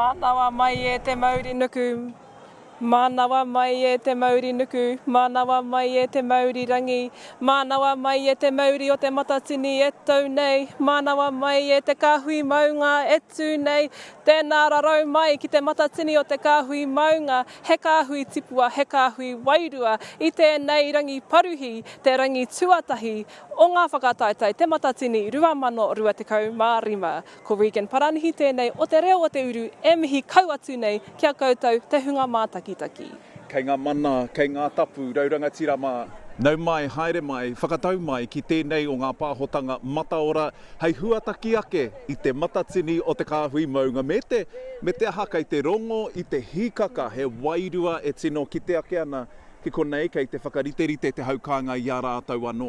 Mānawa mai e te mauri nuku, Mānawa mai e te mauri nuku, Mānawa mai e te mauri rangi, Mānawa mai e te mauri o te Matatini e tau nei, Mānawa mai e te kāhui maunga e tū nei, Tēnā rarau mai ki te Matatini o te kāhui maunga, He kāhui tipua, he kāhui wairua I tēnei rangi paruhi, te rangi tuatahi o ngā whakataetae Te Matatini 2025. Ko Regan Paranihi tēnei o Te Reo o Te Uru e mihi kau atu nei ki a koutou te hunga mātakitaki. Kei ngā mana, kei ngā tapu, raurangatira mā. Nau mai, haere mai, whakatau mai ki tēnei o ngā pāhotanga mataora hei huataki ake i te matatini o te kāhui maunga me te, me te aha kei te rongo i te hīkaka he wairua e tino kite ake ana Ki konei kei te whakariterite te hau kāinga i a rātou anō.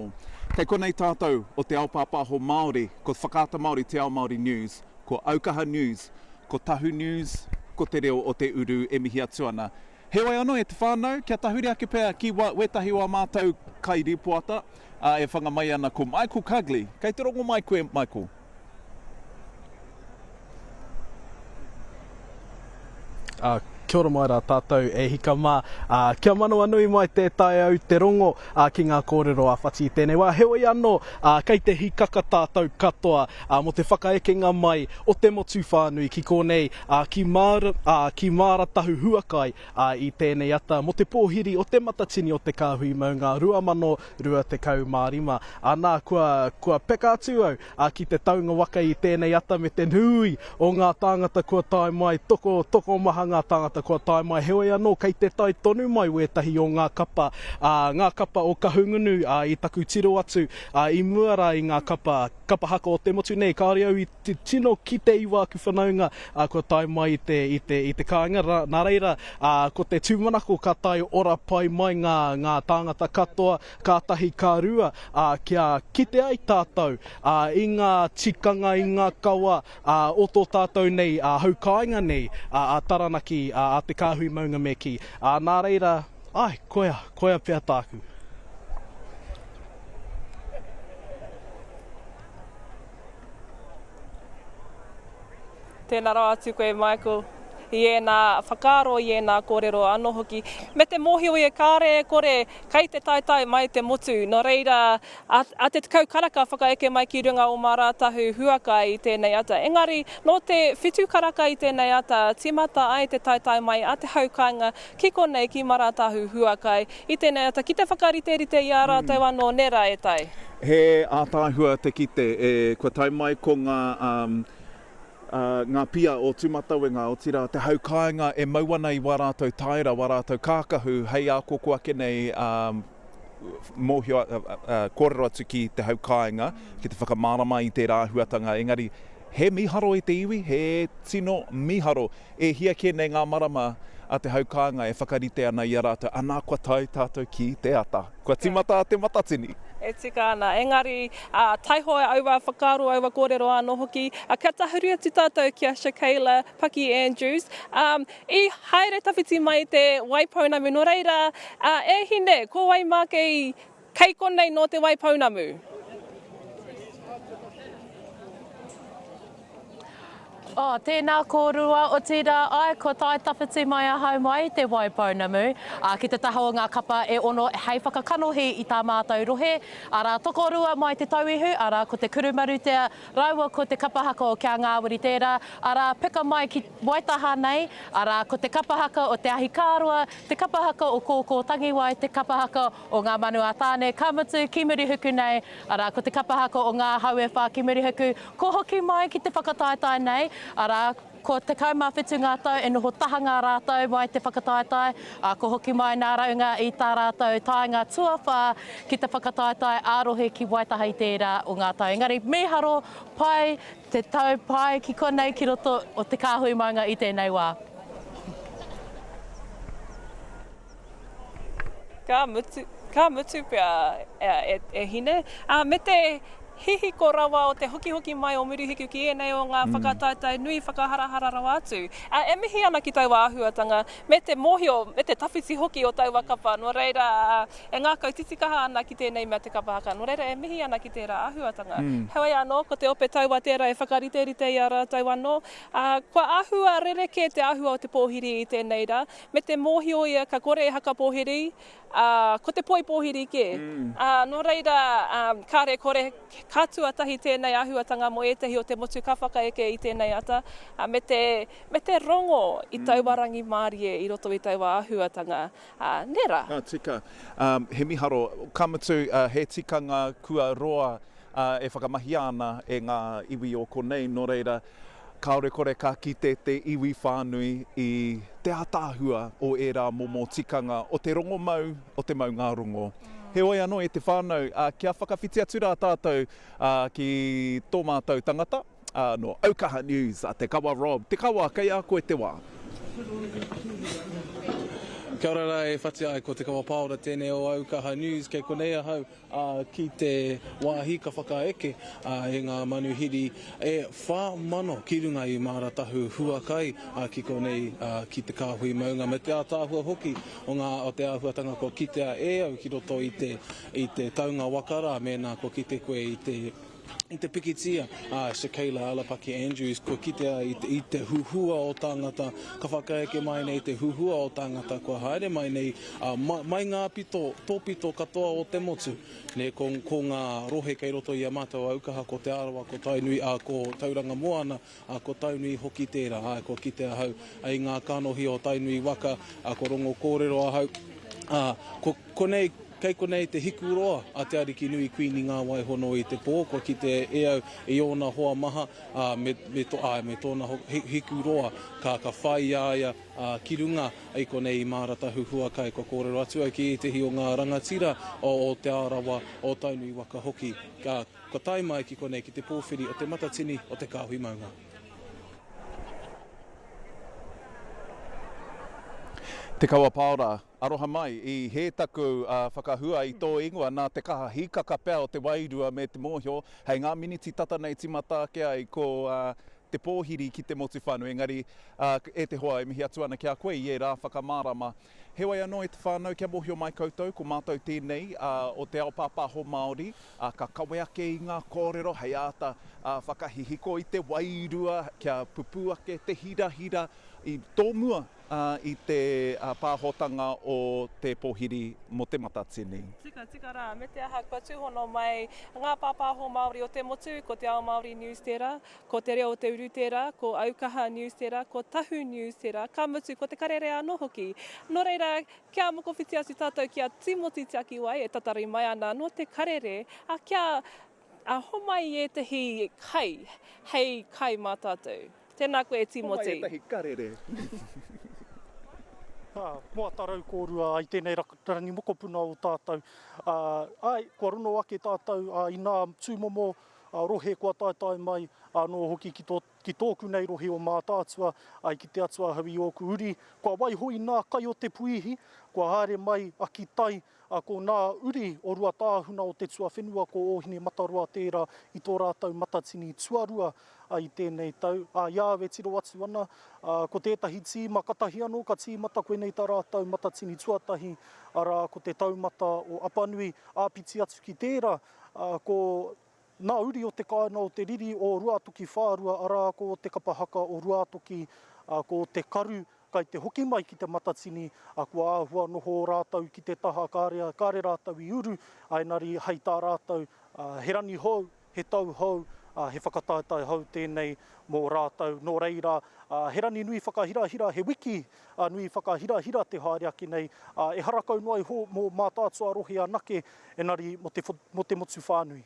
Kei konei tātou o te ao pāpāho Māori, ko Whakaata Māori Te Ao Māori News, ko Aukaha News, ko Tahu News, ko Te Reo o Te Uru e mihi atu ana. Heoi anō e te whānau, kia tahuri ake pea ki wētahi o ā mātou kairīpoata, ā, e whanga mai ana ko Michael Cugley. Kei te rongo mai koe, Michael? Ā, kia ora mai rā tātou e hika mā. Ā, kia manawanui mai tē taea au te rongo, ā, ki ngā kōrero a Whati i tēnei wā. Heoi anō, ā, kei te hikaka tātou katoa, ā, mō te whakaekenga mai o te motu whānui ki kōnei, ā, ki Māra, ā, ki Māratahu Huakai, ā, i tēnei ata mō te pōhiri o Te Matatini o Te Kāhui Maunga 2025. Anā, kua, kua peka atu au, ā, ki te taunga waka i tēnei ata me te nui o ngā tāngata kua tae mai, toko, tokomaha ngā tāngata kua tae mai, heoi anō kei te tae tonu mai wētahi o ngā kapa, ā, ngā kapa o Kahungunu, ā, i taku tiro atu, ā, i mua rā i ngā kapa, kapa haka o te motu nei, kāore au i te tino kite i wāku whanaunga, ā, kua tae mai i te, i te, i te kāinga, rā, nā reira, ā, ko te tūmanako ka tae ora pai mai ngā, ngā tāngata katoa, Kātahi ka rua, ā, kia kite ai tātou, ā, i ngā tikanga, i ngā kawa, ā, o tō tātou nei, ā, hau kāinga nei, ā, a Taranaki, ā, a Te Kāhui Maunga me kī. Ā, nā reira, āe, koia, koia pea tāku. Tēnā rawa atu koe Michael i ēnā whakaaro, i ēnā kōrero anō hoki. Me te mōhio ia kāre e kore kei te taetae mai te motu, nō reira a, a te 10 karaka whakaeke mai ki runga o Mārātahu Huakai i tēnei ata. Engari, nō te whitu karaka i tēnei ata, tīmata ai te taetae mai a te hau kāinga ki konei ki Marātahu Huakai i tēnei ata ki te whakariterite i a rātou anō, nē rā e Tai? He ātaahua te kite, e, kua tae mai ko ngā, um, ngā pia o Tūmatauenga, otirā te hau kāinga e mau ana i wā rātou taera, wā rātou kākahu hei ākoko ake nei, mōhio, kōrero atu ki te hau kāinga, ki te whakamārama i tērā āhuatanga. Engari, he mīharo i te iwi, he tino mīharo. E hia kē nei ngā marama a te hau kāinga e whakarite ana i a rātou, anā kua tae tātou ki te ata. Kua tīmata te Matatini. E tika ana. Engari, ā, taihoa aua whakaaro, aua kōrero anō hoki. Ā, kia tahuri atu tātou ki a Shakayla Paki Andrews. Ā, i haere tawhiti mai te Waipounamu, nō reira, ā, e hine, ko wai mā kei, kei konei nō te Waipounamu? Oh, tēnā kōrua, otirā, āe, kua tae tawhiti mai ahau mai i Te Waipounamu, ā, ki te taha o ngā kapa e ono hei whakakanohi i tā mātou rohe, arā, tokorua mai Te Tauihu, arā, ko Te Kurumarutea rāua ko Te Kapa Haka o Kia Ngāwari tērā, arā, peka mai ki Waitaha nei, arā, ko Te Kapa Haka o Te Ahikāroa, Te Kapa Haka o Kōkō Tangiwai, Te Kapa Haka o Ngā Manu a Tāne, ka mutu ki Murihuku nei, arā, ko Te Kapa Haka o Ngā Hau e Whā ki Murihuku, Kua hoki mai ki te whakataetae nei, arā, kua 17 ngā tau e noho tahanga rātou mai te whakataetae, ā, kua hoki mai nā raunga i tā rātou taenga tuawhā ki te whakataetae ā-rohe ki Waitaha i tērā o ngā tau. Engari, mīharo pai te tau pai ki konei ki roto o Te Kāhui Maunga i tēnei wā. Ka mutu, ka mutu pea e, e hine. Ā, me te. hihiko rawa o te hokihoki mai o Murihiku ki ēnei o ngā whakataetae nui whakaharahara rawa atu. Ā, e mihi ana ki taua āhuatanga, me te mōhio, me te tawhiti hoki o taua kapa, nō reira, e ngākau titikaha ana ki tēnei mea te kapa haka, nō reira e mihi ana ki tērā āhuatanga. Heoi anō, ko te ope taua tērā e whakariterite i a rātou anō, ā, kua āhua rerekē te āhua o te pōhiri i tēnei rā, me te mōhio ia ka kore e haka pōhiri, Ā, ko te poi pōhiri kē. Ā, nō reira, ā, kāre kore, ka tuatahi tēnei āhuatanga mō ētahi o te motu ka whakaeke i tēnei ata, ā, me te, me te rongo i taua rangimārie i roto i taua āhuatanga, ā, nē rā? Ka tika. Ā, he miharo. Ka mutu, ā, he tikanga kua roa, ā, e whakamahia ana e ngā iwi o konei, nō reira, Kāore kore ka kite te iwi whānui i te ātaahua o ērā momo tikanga o te rongomau, o te maungārongo. Heoi anō e te whānau, kia whakawhiti atu rā tātou ki tō mātou tangata, nō Aukaha News, a Te Kawa Robb. Te Kawa, kei a koe te wā. Kia ora rā e whati ai, ko Te Kawa Paora tēnei o Aukaha News, kei konei ahau ā, ki te wāhi ka whakaeke e ngā manuhiri e 4,000 ki runga i Māratahu Huakai, ā, ki konei, ā, ki te kāhui maunga me te ātaahua hoki o ngā, o te āhuatanga kua kitea e au ki roto i te, i te taunga waka rā, mēnā kua kite koe i te, i te pikitia a Shakayla Alapaki Andrews, kua kitea i te, i te huhua o tāngata ka whakaeke mai nei, te huhua o tāngata kua haere mai nei, ā, mai, mai ngā pito, tōpito katoa o te motu. Nē, ko, ko ngā rohe kei roto i a mātou a Aukaha, ko Te Arawa, ko Tainui, ā, ko Tauranga Moana, ā, ko Tainui hoki tērā. Āe, kua kite ahau i ngā kanohi o Tainui waka, ā, kua rongo kōrero ahau, ā, ko konei, kei konei te hikuroa a Te Arikinui Kuini Ngāwaihono i te pō, kua kite e au i ōna hoa maha, ā, me, me tō, āe, me tōna hikuroa ka, ka whai i a ia, ā, ki runga i konei i Māratahu Huakai. Kua kōrero atu au ki ētehi o ngā rangatira o, o Te Arawa, o Tainui waka hoki, ā, Kua tae mai ki konei ki te pōwhiri o Te Matatini o Te Kāhui Maunga. Te Kawa Paora, aroha mai, i hē taku whakahua i tō ingoa nā te kaha hīkaka pea o te wairua me te mōhio hei ngā miniti tata nei tīmata ake ai ko te pōhiri ki te motu whānui engari e te hoa e mihi atu ana ki a koe i ērā whakamārama. Heoi anō e te whānau kia mōhio mai koutou ko mātou tēnei o te ao pāpāho Māori ka kawe ake i ngā kōrero hei āta whakahihiko i te wairua kia pupū ake te hirahira i tōmua i te pāhotanga o te pōhiri mō Te Matatini. Tika, tika rā, me te aha kua tūhono mai ngā pāpāho Māori o te motu, ko Te Ao Māori News tērā, Ko Te Reo o Te Uru tērā, ko Aukaha News tērā, ko Tahu News tērā, ka mutu ko Te Karere anō hoki. Nō reira, kia mokowhiti atu tātou ki a Tīmoti Tiakiwai e tatari mai ana nō Te Karere, ā, kia homai i ētahi kai hei kai mā tātou. Tēnā koe e Tīmoti. Homai ētahi karere. Ā, moata rau kōrua i tēnei rangi mokopuna o tātou. Ā, āe, kua rono ake tātou i nā tūmomo rohe kua taetae mai anō hoki ki tō, ki tōku nei rohe o Mātaatua, i kite atu ahau i ōku uri, kua waiho i nā kai o te puihi, kua haere mai a ki tai, ko nā uri o Ruatāhuna o te tuawhenua ko Ōhinemataroa tērā i tō rātou matatini tuarua i tēnei tau. Ā, i a au e tiro atu ana, ko tētahi tīma katahi anō ka tīmata koinei tā rātou matatini tuatahi, arā, ko te taumata o Apanui, āpiti atu ki tērā, Ā, ko nā uri o te kāinga o te riri o Ruātoki whārua, arā, ko te kapa haka o Ruātoki, ā, ko te karu kai te hoki mai ki te Matatini, ā, kua āhua noho rātou ki te taha, kāre, kāre rātou i uru, ā, engari hei tā rātou, ā, he rangi hou, he tau hou, ā, he whakataetae hou tēnei mō rātou. Nō reira, ā, he rangi nui whakahirahira, he wiki nui whakahirahira te haere ake nei, ā, ehara kau noa iho mō Mātaatua rohe anake, Engari mo te, mo te motu whānui.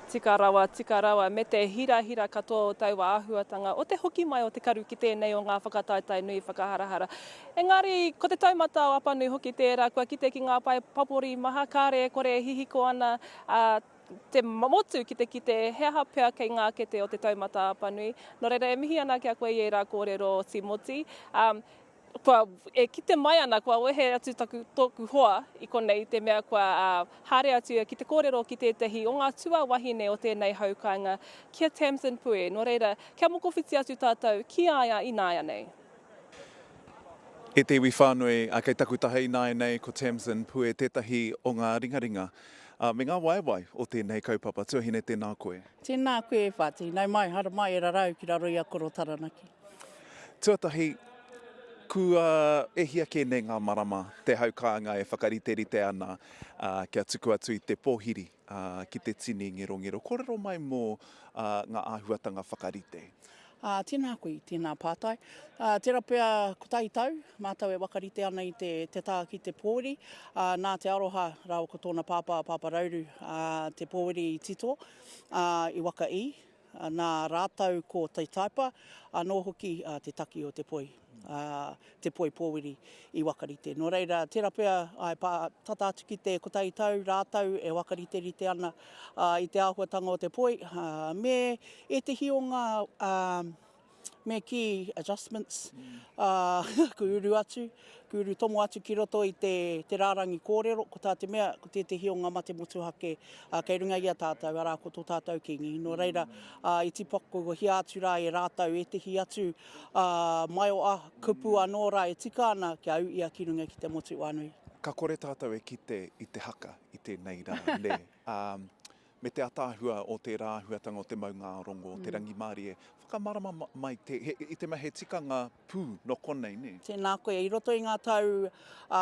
Tika rawa, tika rawa, me te hirahira katoa o taua āhuatanga, o te hoki mai o te karu ki tēnei o ngā whakataetae nui whakaharahara. Engari, ko te taumata o Apanui hoki tērā, kua kite ki ngā pae papori maha, kāre e kore e hihiko ana a te motu ki te kite he aha pea kei ngā kete o te taumata Apanui. Nō reira, e mihi ana ki a koe i ērā kōrero, Timoti. Kua, e kite mai ana, kua wehe atu taku, tōku hoa i konei i te mea kua haere atu ia ki te kōrero ki tētahi o ngā tuawahine o tēnei hau kāinga, ki a Tamsin Pue. Nō reira, kia mokowhiti atu tātou ki a ia ināianei. E te iwi whānui, kei taku taha ināianei ko Tamsin Pue tētahi o ngā ringaringa me ngā waewae o tēnei kaupapa. Tuahine, tēnā koe. Tēnā koe e Whati. Nau mai, haramai e rarau ki raro i a Koro Taranaki. Tuatahi, kua e hia kē nei ngā marama te hau kāinga e whakariterite ana kia tuku atu i te pōhiri ki te tini ngerongero. Kōrero mai mō ngā āhuatanga whakarite. Ā, tēnā koe i tēnā pātai. Ā, tērā pea kotahi tau mātou e whakarite ana i te, te tā ki te pōwiri, ā, nā Te Aroha rāua ko tōna pāpā a Pāpā Rauru, ā, te pōwiri i tito, ā, i waka i. Nā rātou ko Te Taipa anō hoki te taki o te poi, te poi pōwiri i wakarite. Nō reira, tērā pea, āe, pā tata atu ki te kotahi tau rātou e wakariterite ana i te āhuatanga o te poi, me ētehi o ngā, me kī, adjustments, ku uru atu, ku uru tomo atu ki roto i te, te rārangi kōrero, ko tā te mea, ko tētehi o ngā mate motuhake kei runga i a tātou, arā, ko tō tātou Kīngi. Nō reira, i tīpakohia atu rā e rātou ētehi atu maioa, kupu anō rā e tika ana kia ū ia ki runga ki te motu whānui. Ka kore tātou e kite i te haka i tēnei rā, nē? Me te ataahua o tērā āhuatanga o te maungārongo, o te rangimārie. Whakamārama mai te, he, i te mea he tikanga pū nō konei, nē? Tēnā koe. I roto i ngā tau, ā,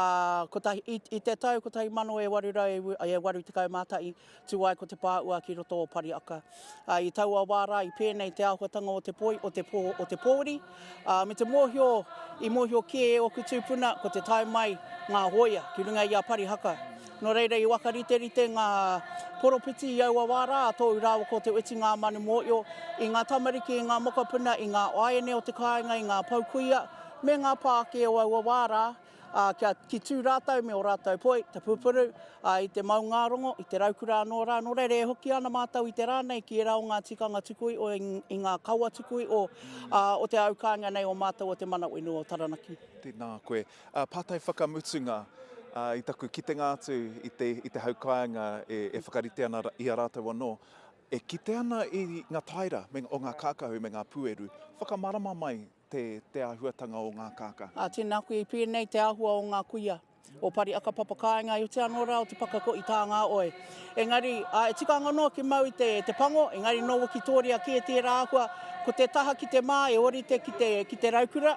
kotahi, i, i te tau 1881, tū ai ko te pāua ki roto o Pariaka. Ā, i taua wā rā i pēnei te āhuatanga o te poi, o te pō, o te pōuri, ā, me te mōhio, i mōhio kē e ōku tūpuna ko te tae mai ngā hōia ki runga i a Parihaka. Nō reira i wakariterite ngā poropiti i aua wā rā, a tōu rāua ko Te Weti ngā manu mōio, i ngā tamariki, i ngā mokopuna, i ngā āiane o te kāinga, i ngā pou kuia, me ngā pākē o aua wā rā, ā, kia ki tū rātou me ō rātou poi, te pupuru, ā, i te maungārongo, i te raukura anō rā. Nō reira e hoki ana mātou i te rā nei ki ērā o ngā tikanga tuku iho, i ngā kawa tuku iho, ā, o te au kāinga nei o mātou o te mana whenua o Taranaki. Tēnā koe. Pātai whakamutunga, i taku kitenga atu i te, i te hau kāinga e, e whakarite ana i a rātou anō, e kite ana i ngā taera me, o ngā kākahu me ngā pūeru, whakamārama mai te, te āhuatanga o ngā kākahu. Ā, tēnā koe, i pēnei te āhua o ngā kuia o Pariaka Papakāinga i oti anō rā o te pakako i tā ngā oe. Engari, ā, e tika ana noa ki mau i te, te pango, engari nō Wikitōria kē tērā āhua, ko te taha ki te mā e ōrite ki te, ki te raukura,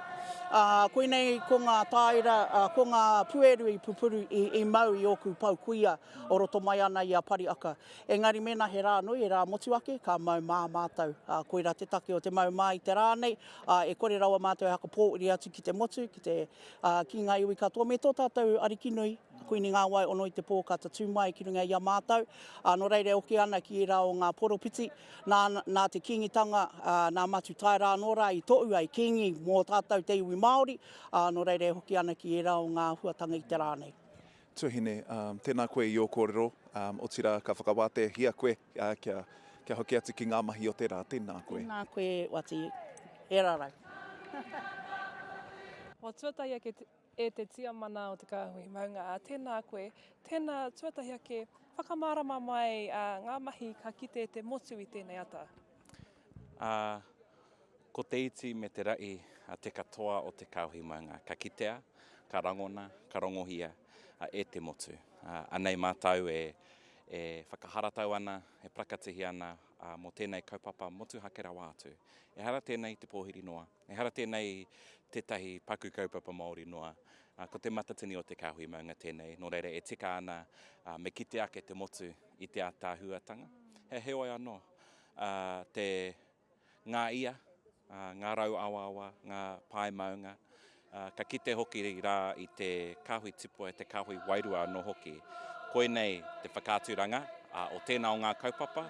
ā, koinei ko ngā tāera, ā, ko ngā pueru i pupuru, i, i mau i ōku pou kuia o roto mai ana i a Pariaka. Engari mēnā he rā nui, he rā motuhake, ka mau mā mātou. Ā, koirā te take o te mau mā i te rā nei, ā, e kore rawa mātou e hakapōuri atu ki te motu, ki te, ā, ki ngā iwi katoa, me tō tātou Ariki nui, Kuini Ngā Wai ono i te pō ka tatū mai ki runga i a mātou, ā, nō reira e oke ana ki ērā o ngā poropiti, nā, nā te Kīngitanga, ā, nā Matutaera anō rā i tohu ai Kīngi mō tātou te iwi Māori, ā, nō reira e hoki ana ki ērā o ngā āhuatanga i te rā nei. Tuahine, ā, tēnā koe i ō kōrero, ā, otirā ka whakawāteahia koe, ā, kia, kia hoki atu ki ngā mahi o te rā. Tēnā koe. Tēnā koe, Wati. E rarau. Wā tuatahi ake E te Tiamana o Te Kāhui Maunga, ā, tēnā koe. Tēnā, tuatahi ake, whakamārama mai ngā mahi ka kite te motu i tēnei ata. Ā, ko te iti me te raʻi a te katoa o Te Kāhui Maunga ka kitea, ka rangona, ka rongohia e te motu. Anei mātou e whakaharatau ana, e parakatihi ana mō tēnei kaupapa motuhake rawa atu. Ehara tēnei i te pōhiri noa, Ehara tēnei tētahi paku kaupapa Māori noa, ko Te Matatini o Te Kāhui Maunga tēnei, nō reira e tika ana me kite ake te motu i te ātaahuatanga. He heoi anō, te, ngā ia, ngā rau awaawa, ngā pae maunga, ka kite hoki rā i te kāhui tipua, te kāhui wairua anō hoki. Koinei te whakaaturanga o tēnā o ngā kaupapa,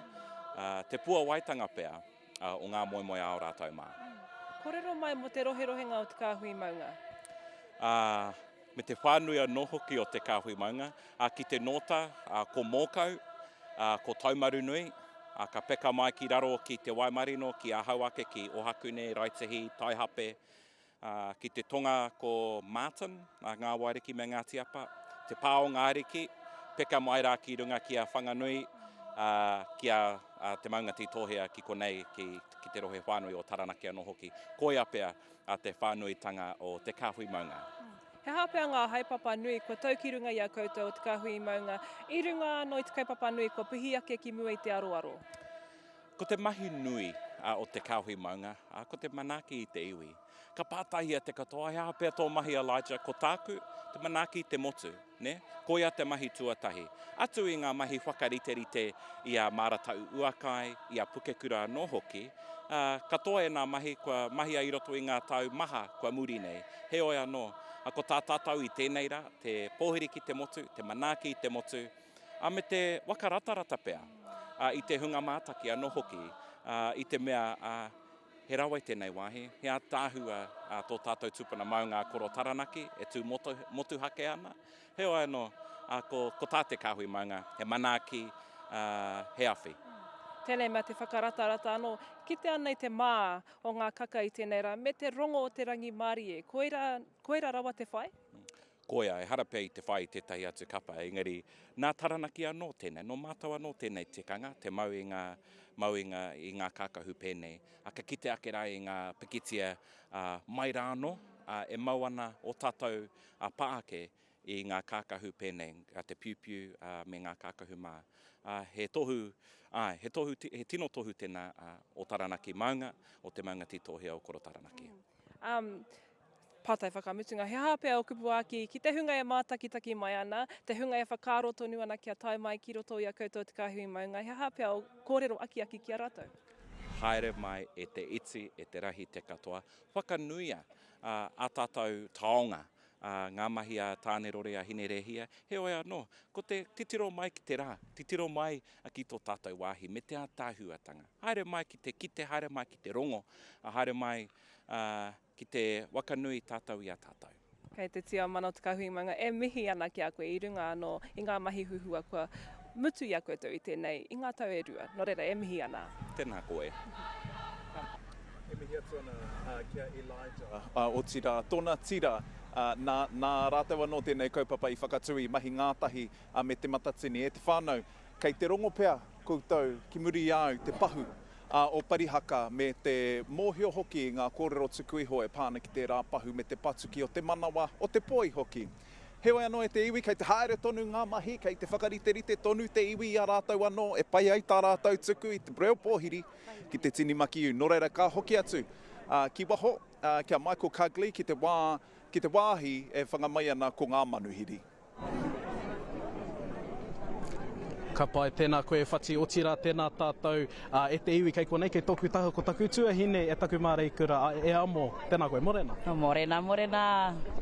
te puawaitanga pea. o ngā moemoeā o rātou mā. Kōrero mai mō te roherohenga o Te Kāhui Maunga. Ā, me te whānui anō hoki o Te Kāhui Maunga, ā, ki te nōta, ā, ko Mōkau, ā, ko Taumarunui, ā, ka peka mai ki raro ki Te Waimarino, ki ahau ake, ki Ohakune, Raetihi, Taihape, Ki te tonga ko Martin, Ngā Wairiki me Ngāti Apa, Te Pā o Ngā Ariki, peka mai rā ki runga ki a Whanganui, ki a Te Maunga Tītōhea ki konei, ki te rohe whānui o Taranaki anō hoki. Koia pea te whānuitanga o Te Kāhui Maunga. He aha pea ngā haepapa nui kua tau ki runga i a koutou o Te Kāhui Maunga, i runga anō i te kaupapa nui kua pihi ake ki mua i te aroaro? Ko te mahi nui o Te Kāhui Maunga, ko te manaaki i te iwi. Ka pātaihia te katoa, he aha pea tō mahi Elijah? Ko tāku, te manaaki i te motu, nē? Koia te mahi tuatahi. Atu i ngā mahi whakariterite i a Māratau Uakai, i a Pukekura anō hoki, ā, katoa ēnā mahi kua mahia i roto i ngā tau maha kua muri nei. Heoi anō, ko tā tātou i tēnei rā, te pōhiri ki te motu, te manaaki i te motu, ā, me te waka ratarata pea, ā, i te hunga mātaki anō hoki, ā, i te mea, ā, he rawe tēnei wāhi, he ātaahua, ā, tō tātou tupuna maunga a Koro Taranaki e tū motu, motuhake ana. Heoi anō, ā, ko, ko tā te kāhui maunga, he manaaki, ā, he awhi. Tēnei mea te whakaratarata anō, kite ana i te mā o ngā kaka i tēnei rā, me te rongo o te rangimārie, koirā, koirā rawa te whai? Koia, ehara pea i te whai i tētahi atu kapa, engari nā Taranaki anō tēnei, nō mātou anō tēnei tikanga, te mau i ngā, mau i ngā, i ngā kākahu pēnei. Ā, ka kite ake rā i ngā pikitia, ā, mai rā anō, ā, e mau ana ō tātou, ā, pā ake i ngā kākahu pēnei, ā, te piupiu, ā, me ngā kākahu mā. Ā, he tohu, āe, he tohu, he tino tohu tēnā, ā, o Taranaki maunga, o te maunga tītōhea o Koro Taranaki. Ā, Pātai whakamutunga, he aha pea ō kupu āki ki te hunga e mātakitaki mai ana, te hunga e whakaaro tonu ana kia tae mai ki roto i a koutou Te Kāhui Maunga, he aha pea ō kōrero akiaki ki a rātou? Haere mai e te iti, e te rahi te katoa, whakanuia ā tātou taonga, ngā mahi a Tānerore, a Hinerēhia, heoi anō, ko te titiro mai ki te rā, titiro mai ki tō tātou wāhi me te ātaahuatanga. Haere mai ki te kite, haere mai ki te rongo, haere mai Ki te waka nui tātou i a tātou. Kei te Tiamana o Te Kahuimanga e mihi ana ki a koe i runga anō i ngā mahi huhua kua mutu i a koutou i tēnei, i ngā tau e rua. Nō reira, e mihi ana. Tēnā koe. E mihi atu ana ki a Elijah, otirā, tōna tira, nā, nā rātou anō tēnei kaupapa i whakatū, i mahi ngātahi me Te Matatini. E te whānau, kei te rongo pea koutou ki muri i a au te pahu o Parihaka me te mōhio hoki i ngā kōrero tuku iho e pā ana ki tērā pahu me te patuki o te manawa, o te poi hoki. Heoi anō e te iwi, kei te haere tonu ngā mahi, kei te whakariterite tonu te iwi i a rātou anō e pai ai tā rātou tuku i te reo pōhiri ki te tini makiu. Nō reira ka hoki atu ki waho ki a Michael Cugley ki te wā, ki te wāhi e whanga mai ana ko ngā manuhiri. Ka pai, tēnā koe e Whati, otirā tēnā tātou e te iwi kei konei, kei tōku taha ko taku tuahine e taku māreikura, e Amo, tēnā koe, morena. Morena, morena.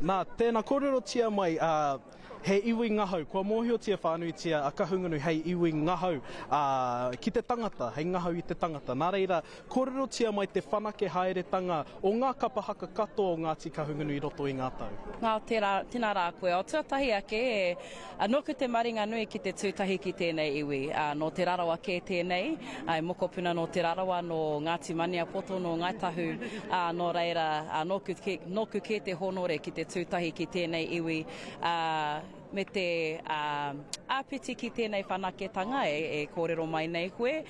Nā, tēnā kōrerotia mai, he iwi ngahau, kua mōhiotia whānuitia a Kahungunu hei iwi ngahau ki te tangata, hei ngahau i te tangata. Nā reira, Kōrerotia mai te whanake haeretanga o ngā kapa haka katoa o Ngāti Kahungunu i roto i ngā tau. Ngā, tērā, tēnā rā koe. O tuatahi ake, e, nōku te maringa nui ki te tū tahi ki tēnei iwi. Ā, nō Te Rarawa kē tēnei, ā, he mokopuna nō Te Rarawa, nō Ngāti Maniapoto, nō Ngāi Tahu, ā, nō reira, ā, nōku kē, nōku kē te hōnore ki te tū tahi ki tēnei iwi, ā, me te āpiti ki tēnei whanaketanga e kōrero mai nei koe.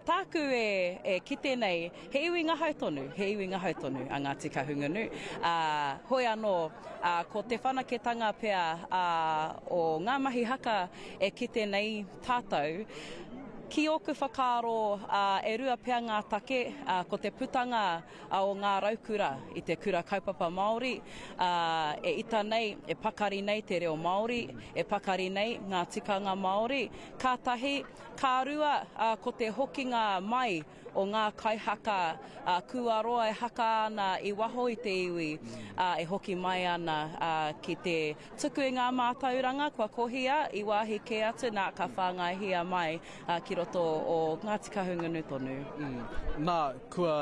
Tāku e kite nei, he iwi ngahau tonu, he iwi ngahau tonu a Ngāti Kahungunu. Hoi anō, ko te whanaketanga pea o ngā mahi haka e kite nei tātou, ki ōku whakaaro e rua pea ngā take, ko te putanga o ngā raukura i te kura kaupapa Māori, ā, e ita nei, e pakari nei te reo Māori, e pakari nei ngā tikanga Māori, ka tahi, ka rua, ā, ko te hokinga mai o ngā kaihaka, ā, kua roa e haka ana i waho i te iwi, ā, e hoki mai ana, ā, ki te tuku i ngā mātauranga kua kohia i wāhi kē atu, nā, ka whāngaihia mai. ā, ki roto o Ngāti Kahungunu tonu. Nā, kua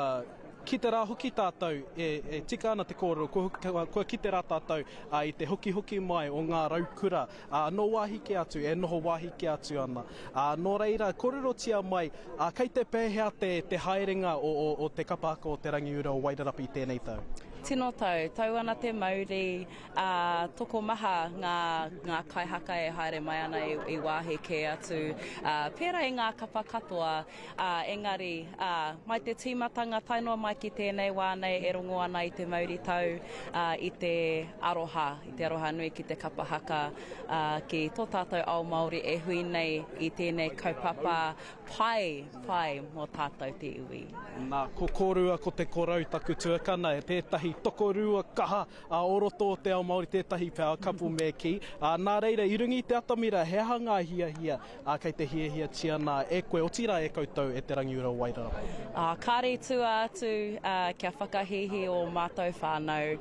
kite rā hoki tātou, e, e tika ana te kōrero, kua, kua, kua kite rā tātou ā, i te hokihoki mai o ngā raukura, ā, nō wāhi kē atu, e noho wāhi kē atu ana. Ā, nō reira, kōrerotia mai, ā, kei te pēhea te, te haerenga o, o, o te kapa haka o Te Rangiura o Wairarapa i tēnei tau? Tino tau, tau ana te mauri, ā, tokomaha ngā, ngā kaihaka e haere mai ana i, i wāhi kē atu, ā, pērā i ngā kapa katoa, ā, engari, ā, mai te tīmatanga tae noa mai ki tēnei wā nei e rongo ana i te mauri tau, ā, i te aroha, i te aroha nui ki te kapa haka, ā, ki tō tātou ao Māori e hui nei i tēnei kaupapa Pai, pai mō tātou te iwi. Nā, ko kōrua ko te korou taku tuakana, tētahi tokorua kaha o roto o te ao Māori, tētahi power couple me kī. Nā reira, i runga i te atamira, he aha ngā hiahia kei te hiahiatia nā e koe, otirā e koutou e Te Rangiura o Wairarapa? Kāre i tua atu kia whakahīhī ō mātou whānau,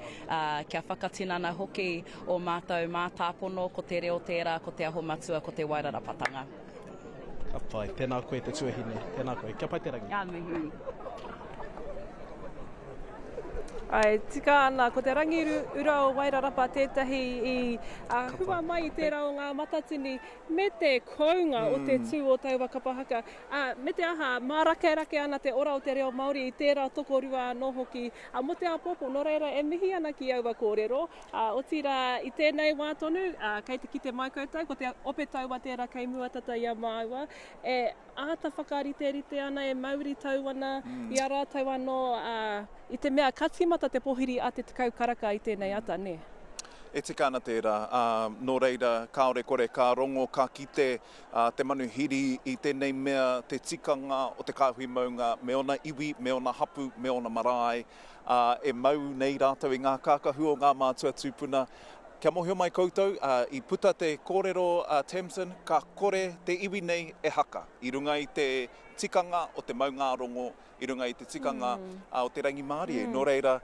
kia whakatinana hoki ō mātou mātāpono, ko te reo tērā, ko Te Aho Matua, ko te Wairarapatanga. Ka pai. Tēnā koe te tuahine. Tēnā koe. Kia pai te rangi. Ngā mihi. Ae, tika ana, ko te rangi ura o Wairarapa tētahi i hua mai i tērā o ngā matatini me te kounga o te tū o taua kapa haka. Ā, me te aha, mārakerake ana te ora o te reo Māori i tērā tokorua anō hoki mō te āpōpō. Nō reira, e mihi ana ki aua kōrero. Ā, otirā, i tēnei wā tonu, ā, kei te kite mai koutou, ko te ope taua tērā kei mua tata i a māua, e āta whakariterite ana, e mauri tau ana i a rātou anō, ā, i te mea ka tīmata te pōhiri a te 10 karaka i tēnei ata, nē? E tika ana tērā, ā, nō reira, kāore kore ka rongo, ka kite, ā, te manuhiri i tēnei mea te tikanga o te kāhui maunga me ōna iwi, me ōna hapū, me ōna marae, ā, e mau nei rātou i ngā kākahu o ngā mātua tūpuna. Kia mōhio mai koutou, ā, i puta te kōrero a Tamsin, ka kore te iwi nei e haka i runga i te tikanga o te maungārongo, i runga i te tikanga o te rangimārie. Nō reira,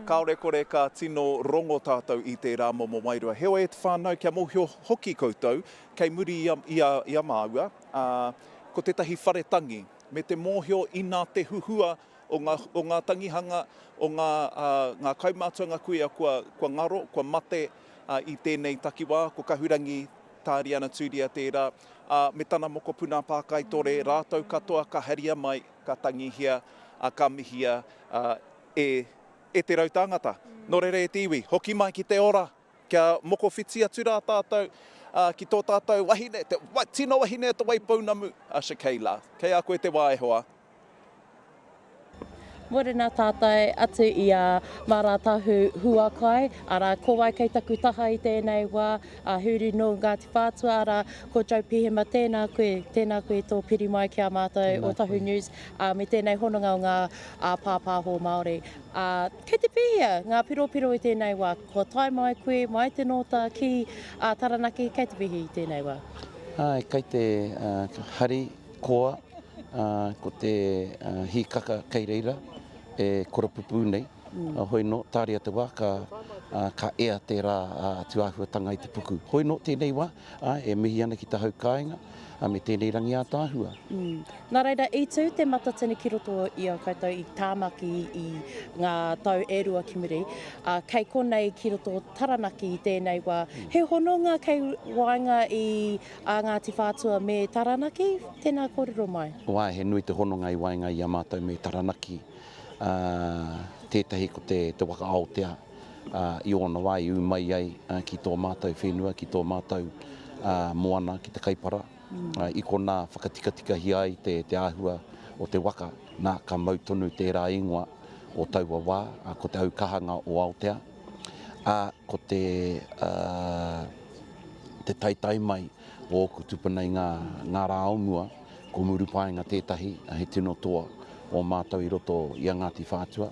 kāore kore ka tino rongo tātou i tērā momo wairua. Heoi e te whānau, kia mōhio hoki koutou, kei muri i a, i a, i a māua, ā, ko tētahi whare tangi, me te mōhio inā te huhua o ngā, o ngā tangihanga, o ngā, ā, ngā kaumātua, ngā kuia kua, kua ngaro, kua mate, ā, i tēnei takiwā, ko Kahurangi Tāriana Tūria tērā, ā, me tana mokopuna Pākaitore, rātou katoa ka haria mai, ka tangihia, ā, ka mihia, ā, e, e te rautāngata. Nō reira e te iwi, hoki mai ki te ora! Kia mokowhiti atu rā tātou ki tō tātou wahine, te tino wahine o Te Waipounamu, a Shakayla. Kei a koe te wā e hoa. Morena tātai atu i a Maratahu Huakai, arā, ko wai kei taku taha i tēnei wā, a Huri nō Ngāti Whātua, arā, ko Joe Pihema, tēnā koe, tēnā koe tō piri mai ki a mātou o Tahu News, ā, me tēnei hononga o ngā pāpāho Māori. Ā, kei te pēhea ngā piropiro i tēnei wā? Kua tae mai koe mai te nōta ki Taranaki, kei te pēhea i tēnei wā? Āe, kei te hari, koa, ko te hīkaka kei reira e koropupū nei. Hoi nō, tāria te wā ka, ka ea tērā tūāhuatanga i te puku. Hoi nō tēnei wā, āe, e mihi ana ki te hau kāinga me tēnei rangi ātaahua. Nā reira, i tū Te Matatini ki roto i a koutou i Tāmaki i ngā tau e rua ki muri, ā, kei konei ki roto o Taranaki i tēnei wā. He hononga kei waenga i a Ngāti Whātua me Taranaki? Tēnā kōrero mai. Wā, he nui te hononga i waenga i a mātou me Taranaki. Ā, tētahi ko te, te waka Aotea, ā, i ōna wā i ū mai ai ki tō mātou whenua, ki tō mātou moana, ki te Kaipara. I konā whakatikatikahia ai te, te āhua o te waka, nā, ka mau tonu tērā ingoa o taua wā, ko te aukahanga o Aotea. Ā, ko te, ā, te taetae mai o ōku tupuna i ngā, ngā rā o mua, ko Murupaenga tētahi, he tino toa o mātou i roto i a Ngāti Whātua,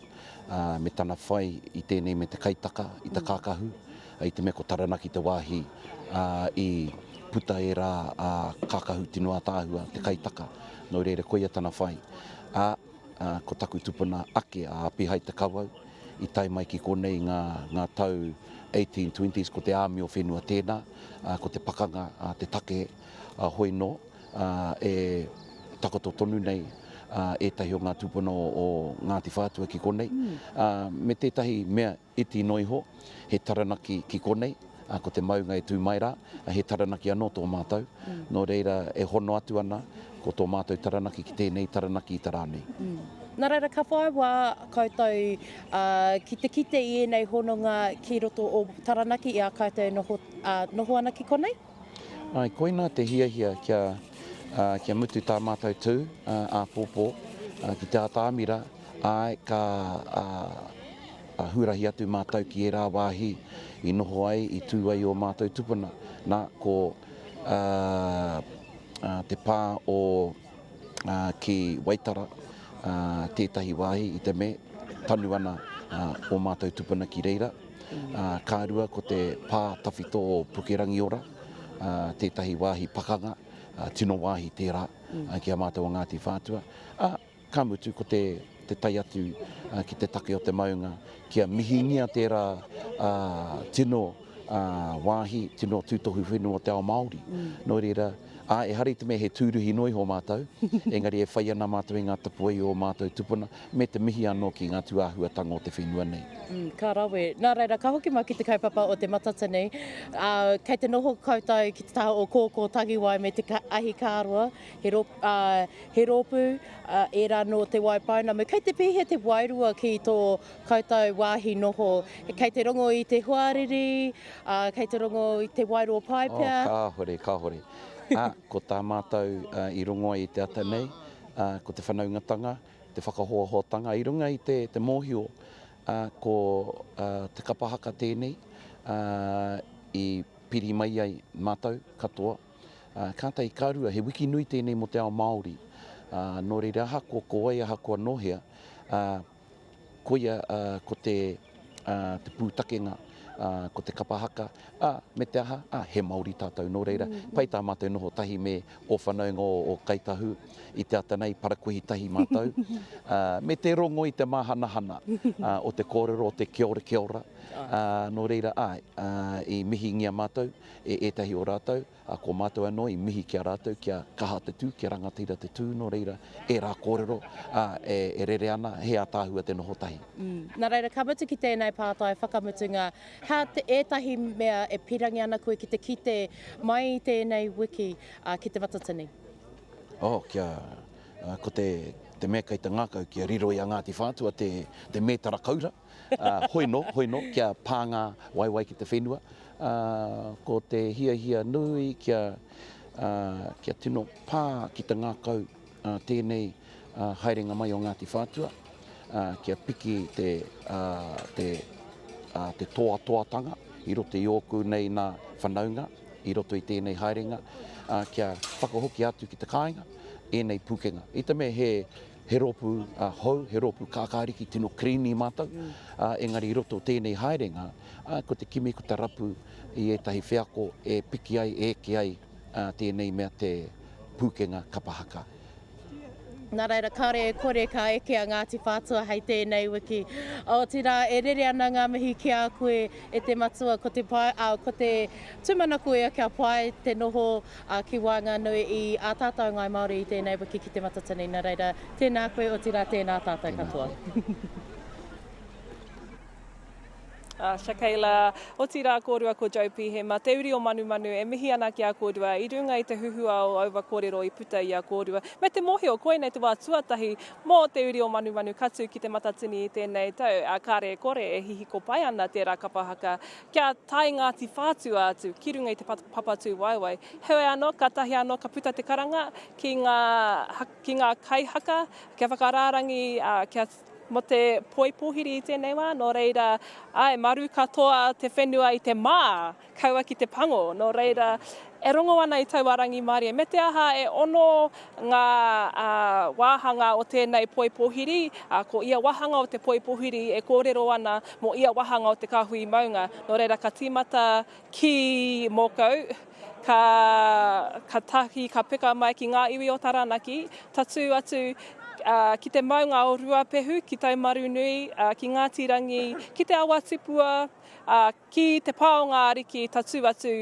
ā, me tana whai i tēnei me te kaitaka, i te kākahu, i te mea ko Taranaki te wāhi, ā, i puta ērā, ā, kākahu tino ātaahua, te kaitaka, nō reira koia tana whai. Ā, ā, ko taku tupuna ake a Apihai Te Kawau, i tae mai ki konei i ngā, ngā tau 1820s, ko te āmio whenua tēnā, ā, ko te pakanga a te take, ā, hoi nō, ā, e takoto tonu nei, ā, ētahi o ngā tūpuna o, o Ngāti Whātua ki konei, ā, me tētahi mea iti noa iho, he Taranaki ki konei, ā, ko te maunga e tū mai rā, ā, he Taranaki anō tō mātou, nō reira e hono atu ana ko tō mātou Taranaki ki tēnei Taranaki i te rā nei. Nā reira, ka whai wā koutou ki te kite i ēnei hononga ki roto o Taranaki i a koutou e noho, noho ana ki konei? Āe, koinā te hiahia kia, kia mutu tā mātou tū āpōpō ki te atamira, āe, ka hurahi atu mātou ki ērā wāhi i noho ai, i tū ai ō mātou tupuna. Nā, ko te pā o ki Waitara tētahi wāhi i te me tanu ana ō mātou tupuna ki reira. Ka rua ko te pā tawhito o Pukerangiora tētahi wāhi pakanga, tino wāhi tērā ki a mātou o Ngāti Whātua. Ka mutu ko te te tae atu ki te take o te maunga kia mihingia tērā tino wāhi, tino tūtohu whenua o te ao Māori. Nō reira, ā, ehara i te mea he tūruhi noa iho mātou, engari e whai ana mātou i ngā tapuwae o ō mātou tupuna, me te mihi anō ki ngā tūāhuatanga o te whenua nei. Ka rawe. Nā reira, ka hoki mai ki te kaupapa o Te Matatini. Ā, kei te noho koutou ki te taha o Kōkō Tangiwai me te ahikāroa, he rō, ā, He rōpū ērā nō Te Waipounamu. Kei te pēhea te wairua ki tō koutou wāhi noho? Kei te rongo i te hoariri, kei te rongo i te wairua pai pea? Oh, kāhore, kāhore. Ā, ko tā mātou i rongo ai i te ata nei, ko te whanaungatanga, te whakahoahoatanga i runga i te, te mōhio, ā, ko te kapa haka tēnei, ā, i piri mai ai mātou katoa. Kātahi ka rua, he wiki nui tēnei mō te ao Māori. Nō reira, ahakoa ko wai, ahakoa nō hea, koia ko te, te pūtakenga, ko te kapa haka, ā, me te aha, ā, he Māori tātou. Nō reira, pai tā mātou noho tahi me ō whanaunga o Kāi Tahu i te ata nei, parakuihi tahi mātou, me te rongo i te māhanahana o te kōrero o te kia ora, kia ora. Nō reira, āe, i mihingia mātou e ētahi o rātou, ā, ko mātou anō i mihi ki a rātou kia kaha te tū, kia rangatira te tū, nō reira, ērā kōrero, ā, e, e rere ana, he ātaahua te noho tahi. Nā reira, ka mutu ki tēnei pātai whakamutunga, hea te, ētahi mea e pirangi ana koe ki te kite mai i tēnei wiki, ā, ki Te Matatini? Oh, kia, ā, ko te, te mea kei te ngākau kia riro i a Ngāti Whātua te, te mētara koura, ā, hoi nō, hoi nō, kia pā ngā waewae ki te whenua, ā, ko te hiahia nui kia, ā, kia tino pā ki te ngākau, ā, tēnei, ā, haerenga mai o Ngāti Whātua, ā, kia piki te, ā, te, ā, te toatoatanga i roto i ōku nei nā whanaunga i roto i tēnei haerenga, ā, kia whakahokia atu ki te kāinga ēnei pūkenga. I te mea he, He rōpū hou, he rōpū kākāriki tino kirīmi mātou, engari i roto o tēnei haerenga, ko te kimi, ko te rapu i ētahi wheako e piki ai, e eke ai tēnei mea te pūkenga kapa haka. Nā reira, kāore e kore ka eke a Ngāti Whātua hei tēnei wiki. Otirā, e rere ana ngā mihi ki a koe e te matua, ko te pai, ā, ko te tūmanako ia kia pai te noho ā, ki waenganui i ā tātou Ngāi Māori i tēnei wiki ki Te Matatini. Nā reira, tēnā koe, otirā tēnā tātou katoa. A Shakayla, otirā kōrua ko Joe Pihema, te uri o Manumanu, e mihi ana ki a kōrua i runga i te huhua o aua kōrero i puta i a kōrua. Me te mōhio, koinei te wā tuatahi mō te uri o Manumanu ka tū ki Te Matatini i tēnei tau, ā, kāre e kore e hihiko pai ana tērā kapa haka Kia tae Ngāti Whātua atu ki runga i te papa tūwaewae. Heoi anō, kātahi anō ka puta te karanga ki ngā, ki ngā kaihaka kia whakarārangi, kia, mō te poi pōhiri i tēnei wā, nō reira, āe, maru katoa te whenua i te mā, kaua ki te pango. Nō reira, e rongo ana i taua rangimārie. Me te aha, e ono ngā wāhanga o tēnei poi pōhiri, ko ia wāhanga o te poi pōhiri e kōrero ana mō ia wāhanga o te kāhui maunga. Nō reira, ka tīmata ki Mōkau, ka, ka tahi, ka peka mai ki ngā iwi o Taranaki, tatū atu ki te maunga o Ruapehu, ki Taumarunui, ki Ngāti Rangi, ki Te Awa Tupua, ki Te Pā o Ngā Ariki, tatū atu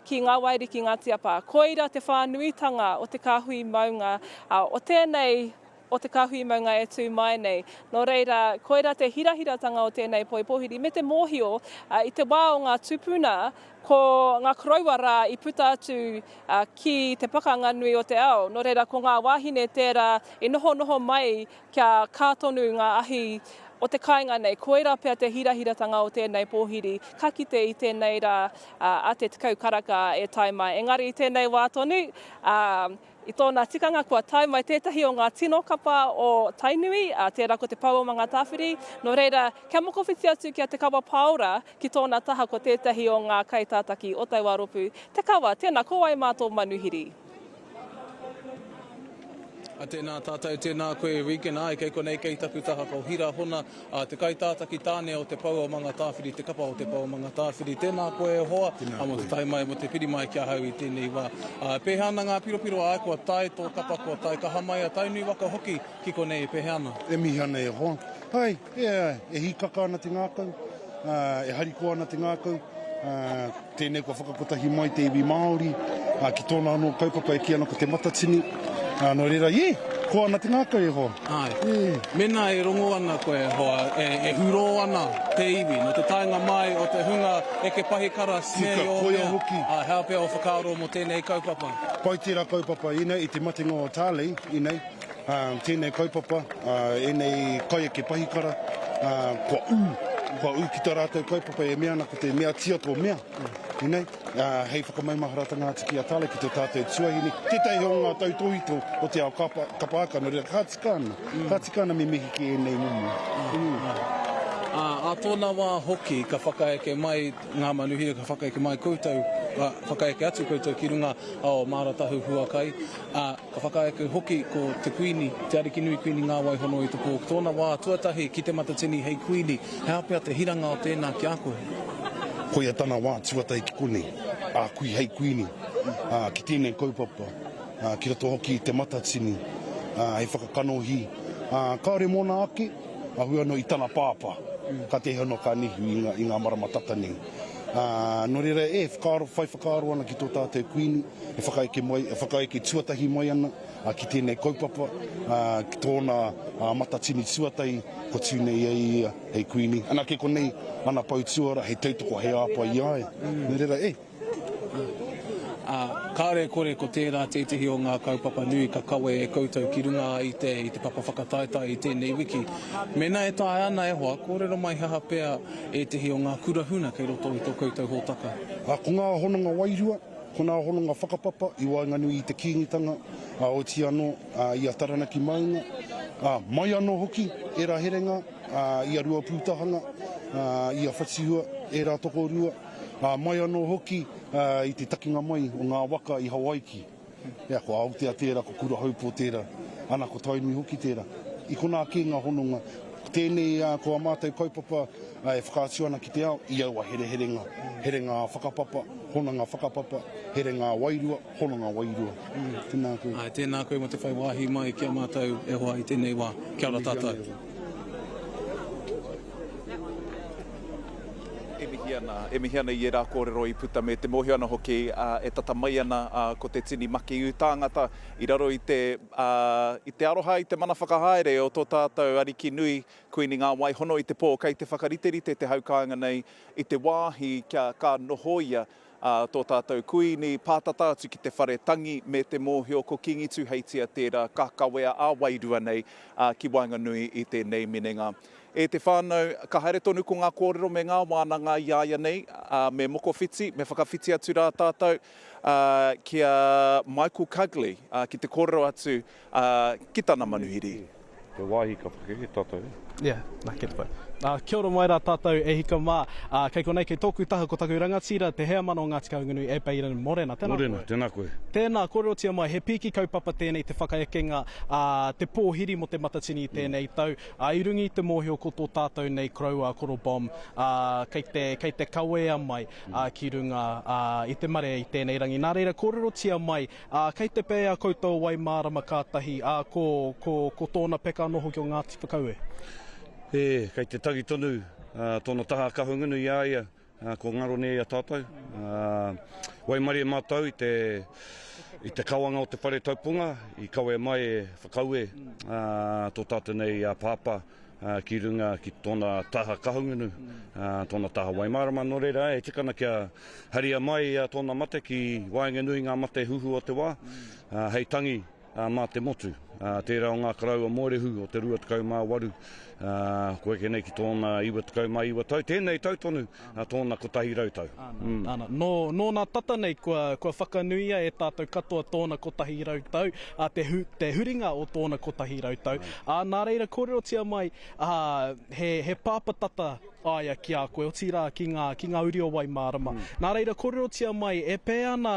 ki Ngā Wairiki, Ngāti Apa. Koira te whānuitanga o te kāhui maunga o tēnei. o te kāhui maunga e tū mai nei. Nō reira, koirā te hirahiratanga o tēnei poi pōhiri me te mōhio i te wā o ngā tūpuna ko ngā koroua rā i puta atu ki te pakanga nui o te ao. Nō reira, ko ngā wāhine tērā i nohonoho mai kia kā tonu ngā ahi o te kāinga nei. Koirā pea te hirahiratanga o tēnei pōhiri ka kite i tēnei rā a te 10 karaka e tae mai. Engari i tēnei wā tonu, I tōna tikanga kua tae mai tētahi o ngā tino kapa o Tainui, ā, tērā ko Te Pou o Mangatāwhiri. Nō reira, kia mokowhiti atu ki a Te Kawa Pāora, ki tōna taha ko tētahi o ngā kaitātaki o taua rōpū. Te Kawa, tēnā, ko wai mā tō manuhiri? A, tēnā tātou, tēnā koe Regan, āe, kei konei kei taku taha ko Hira Hona, Ā, te kaitātaki tāne o Te Pou o Mangatāwhiri, te kapa o Te Pou o Mangatāwhiri. Tēnā koe e hoa, ā, mō te tae mai, mō te piri mai ki ahau i tēnei wā. Ā, e pēhea ana ngā piropiro, āe, kua tae tō kapa, kua tae kaha mai a Tainui waka hoki ki konei, e pēhea ana? E mihi ana e hoa. Āe, e, e hīkaka ana te ngākau, ā, e harikoa ana te ngākau, ā, Tēnei kua whakakotahi mai te iwi Māori ki tōna anō kaupapa e kī ana ko Te Matatini. Nō reira, yeah, koa ana te ngākau e hoa. Āe. Mēnā e rongo ana koe e hoa, e hurō ana te iwi, nō te taenga mai o te hunga eke pahikara, Tika, koia hoki. Ā, hea pea o whakaaro mō tēnei kaupapa? Pai tērā kaupapa, ēnei i te matenga o Tarley, ēnei. Tēnei kaupapa, ēnei kaieke pahikara, kua ū, kua ū ki tā rātou kaupapa e mea ana ko te mea tia tō mea, ēnei, hei whakamaumaharatanga atu ki a Tale, ki tō tātou tuahine, tētahi o ngā tautōhito o te ao kapa haka, nō reira, ka tika ana, ka tika ana me mihi ki ēnei momo. Ā, ā tōna wā hoki ka whakaeke mai ngā manuhiri, ka whakaeke mai koutou, ka whakaeke atu koutou ki runga o Māratahu Huakai, ā, Ka whakaeke hoki ko te Kuini, Te Arikinui Kuini Ngāwaihono i te pō. Ko tōna wā tuatahi ki Te Matatini hei Kuini, he aha pea te hiranga o tēnā ki a koe? Koia tana wā tuatahi ki konei, a kui hei Kuini, ā, ki tēnei kaupapa, ā, ki roto hoki i Te Matatini, ā, hei whakakanohi, ā, kāore mōna ake, ā, hui anō i tana pāpā, kātahi anō ka nehu i ngā, i ngā marama tata nei. Ā, nō reira, e, whakaaro, whai whakaaro ana ki tō tātou Kuini, e whakaeke mai, e whakaeke tuatahi mai ana ki tēnei kaupapa, ki tōna matatini tuatahi kua tū nei e ia hei Kuini. Ana kei konei ana pou tuara hei tautoko, hei āpai i a ia. Nō reira, e! Ā, kāore e kore ko tērā tētehi o ngā kaupapa nui ka kawe e koutou ki runga i te, i te papa whakataetae i tēnei wiki. Mēnā e taea ana e hoa, kōrero mai he aha pea ētehi o ngā kura huna kei roto i tō koutou hōtaka. Ā, ko ngā hononga wairua, Ko ngā hononga whakapapa i waenganui i te Kīngitanga, ā, otiia anō, ā, i a Taranaki maunga, ā, mai anō hoki ērā herenga, ā, i a Ruapūtahanga, ā, i a Whatihua, ērā tokorua, ā, mai anō hoki, ā, i te takinga mai o ngā waka i Hawaiki. Ea, ko Aotea tērā, ko Kurahaupō tērā, ana, ko Tainui hoki tērā. I konā kē ngā hononga. Tēnei, ā, ko ā mātou kaupapa, ā, e whakaatu ana ki te ao i aua hereherenga, herenga ā-whakapapa, hononga whakapapa, herenga ā-wairua, hononga wairua. Tēnā koe. Āe, tēnā koe mō te whai wāhi mai ki a mātou e hoa i tēnei wā. Kia ora tātou. E mihi ana, e mihi ana i ērā kōrero i puta me te mōhio ana hoki e tata mai ana ko te tini makiu tāngata i raro i te, i te aroha, i te mana whakahaere o tō tātou Ariki nui, Kuini Ngā Waihono i te pō kei te whakariterite te hau kāinga nei i te wāhi kia ka nohoia tō tātou Kuini pātata atu ki te whare tangi me te mōhio ko Kīngi Tūheitia tērā ka kawea ā-wairua nei ki waenganui i tēnei minenga. E te whānau, ka haere tonu ko ngā kōrero me ngā wānanga i a ia nei, me mokowhiti, me whakawhiti atu rā tātou ki a Michael Cugley ki te kōrero atu ki tana manuhiri. Te wāhi ka whakeke tātou e. Yeah, na, kei te pai. Uh, kia ora mai rā tātou e hika mā. Uh, kei konei, kei tōku taha ko taku rangatira, te heamana o Ngāti Kahungunu, e Baden. Morena, tēnā Morena, koe. tēnā koe. Tēnā, kōrerotia mai, he pīki kaupapa tēnei te whakaekenga, uh, te pōhiri mō te Matatini i tēnei tau. Uh, i runga i te mōhio ko tō tātou nei koroua, Koro Bomb, uh, kei te, kei te kawea mai uh, ki runga uh, i te marea i tēnei rangi. Nā reira, kōrerotia mai, Ā, kei te pēhea koutou wai mārama kātahi, ā, ko, ko, ko tōna peka anō hoki o Ngāti Whakaue? Ē, kei te tangi tonu tōna taha Kahungunu i a ia, kua ngaro nei i a tātou. Ā, waimarie mātou i te, I te kawanga o te whare taupunga, i kawea mai e Whakaue tō tātou nei pāpā ki runga ki tōna taha Kahungunu, tōna taha Waimārama. Nō reira, e tika ana kia haria mai tōna mate ki waenganui i ngā mate huhua o te wā, hei tangi mā te motu. Tērā o ngā karaua mōrehu o te 28, kua eke nei ki tōna 99 tau, tēnei tau tonu tōna 100 tau. Ana, nō, nō nā tata nei kua, kua whakanuia e tātou katoa tōna 100 tau, ā, te hu, te huringa o tōna 100 tau. Ā, nā reira kōrerotia mai, ā, he, he pāpatata a ia ki a koe, otirā ki ngā, ki ngā uri o Waimārama. Nā reira kōrerotia mai, e pēhea ana,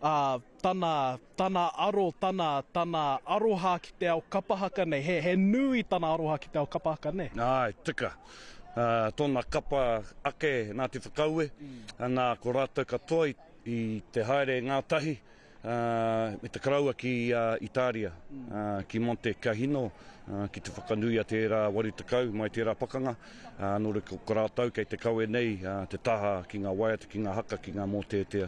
ā, tana, tana aro, tana, tana aroha ki te ao kapa haka nei. He, he nui tana aroha ki te ao kapa haka nei. Āe, tika. Uh, tōna kapa ake nā Te Whakaue, mm. nā ko rātou katoa i, i te haere ngātahi uh, me te karaua ki uh, Itāria, mm. uh, ki Monte Cassino, uh, ki te whakanui a tērā 80 mai tērā pakanga. Ā, nō reira ko rātou kei te kawe nei te taha ki ngā waiata, ki ngā haka, ki ngā mōteatea.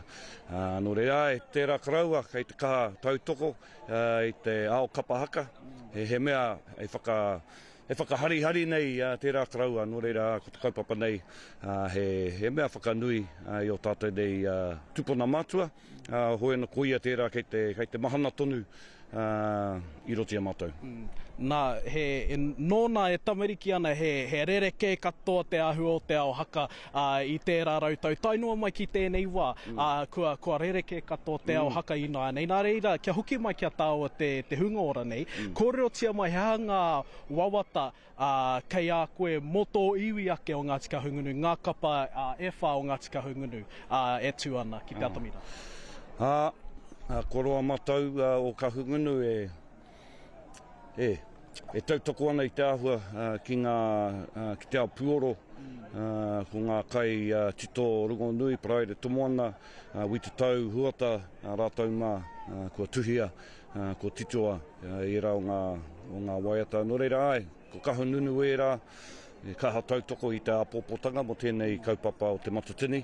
Ā, nō reira, āe, tērā koroua kei te kaha tautoko i te ao kapa haka, he, he mea e whaka, e whakaharihari nei tērā koroua, nō reira, ko te kaupapa nei, he, he mea whakanui i ō tātou nei tupuna mātua, ā, hoi ana ko ia tērā kei te, kei te mahana tonu i roto i a mātou. Nā, he, nōna e tamariki ana, he, he rerekē katoa te āhua o te ao haka, ā, i tērā rautau tae noa mai ki tēnei wā, ā, kua, kua rerekē katoa te ao haka ināianei. Nā reira, kia hoki mai ki a tāua te, te hunga ora nei, kōrerotia mai he aha ngā wawata, ā, kei a koe mō tō iwi ake o Ngāti Kahungunu, ngā kapa e whā o Ngāti Kahungunu, ā, e tū ana ki te atamira. Ā, kua roa mātou o Kahungunu e, e, e tautoko ana i te āhua ki ngā, ki te ao puoro, ko ngā kai tito rongonui, Paraire Tomoana, Wi Te Tau Huata, rātou mā, kua tuhia Ko titoa ērā o ngā, o ngā waiata. Nō reira, āe, ko Kahungunu ērā e kaha tautoko i te āpōpōtanga mō tēnei kaupapa o Te Matatini.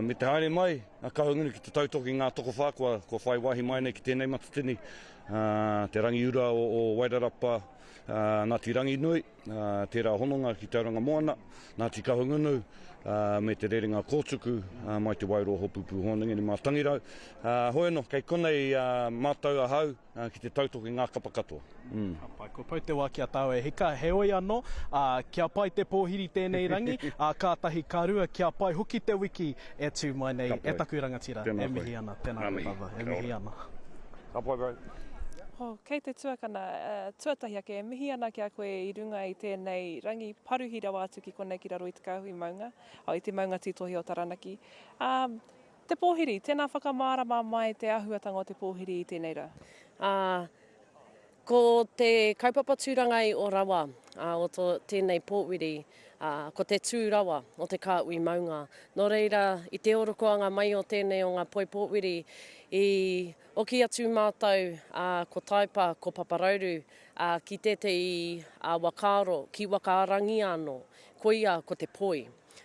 Me te haere mai a Kahungunu ki te tautoko i ngā tokowhā kua, kua whai wāhi mai nei ki tēnei Matatini, te Rangiura o, o Wairarapa, Ngāti Ranginui, Tērā hononga ki Tauranga Moana, Ngāti Kahungunu, me te rerenga kōtuku mai te Wairoa Hopupu Hōnengere mā Tangirau. Hoi anō, kei konei mātou ahau ki te tautoko i ngā kapa katoa. Ka pai, kua pau te wā ki a tāua e hika, heoi anō, kia pai te pōhiri tēnei rangi, kātahi ka rua, kia pai hoki te wiki e tū mai nei e taku rangatira, e mihi ana, tēnā koe brother, e mihi ana. Ka pai bro. Oh, kei te tuakana, tuatahi ake, e mihi ana ki a koe i runga i tēnei rangi paruhi rawa atu ki konei ki raro i te kāhui maunga, oh, i te maunga tītohi o Taranaki. Ā, te pōhiri, tēnā whakamārama mai te āhuatanga o te pōhiri i tēnei rā. Ā, ko te kaupapa tūranga i o rawa, ā, o tō tēnei pōwiri, ā, ko te tū rawa o te kāhui maunga. Nō reira, i te orokoanga mai o tēnei o ngā poi pōwiri, i Oki atu mātou, ā, ko Taepa, ko Paparauru, ā, ki tētehi whakaaro, ki Whakaarangi anō, koia ko te poi.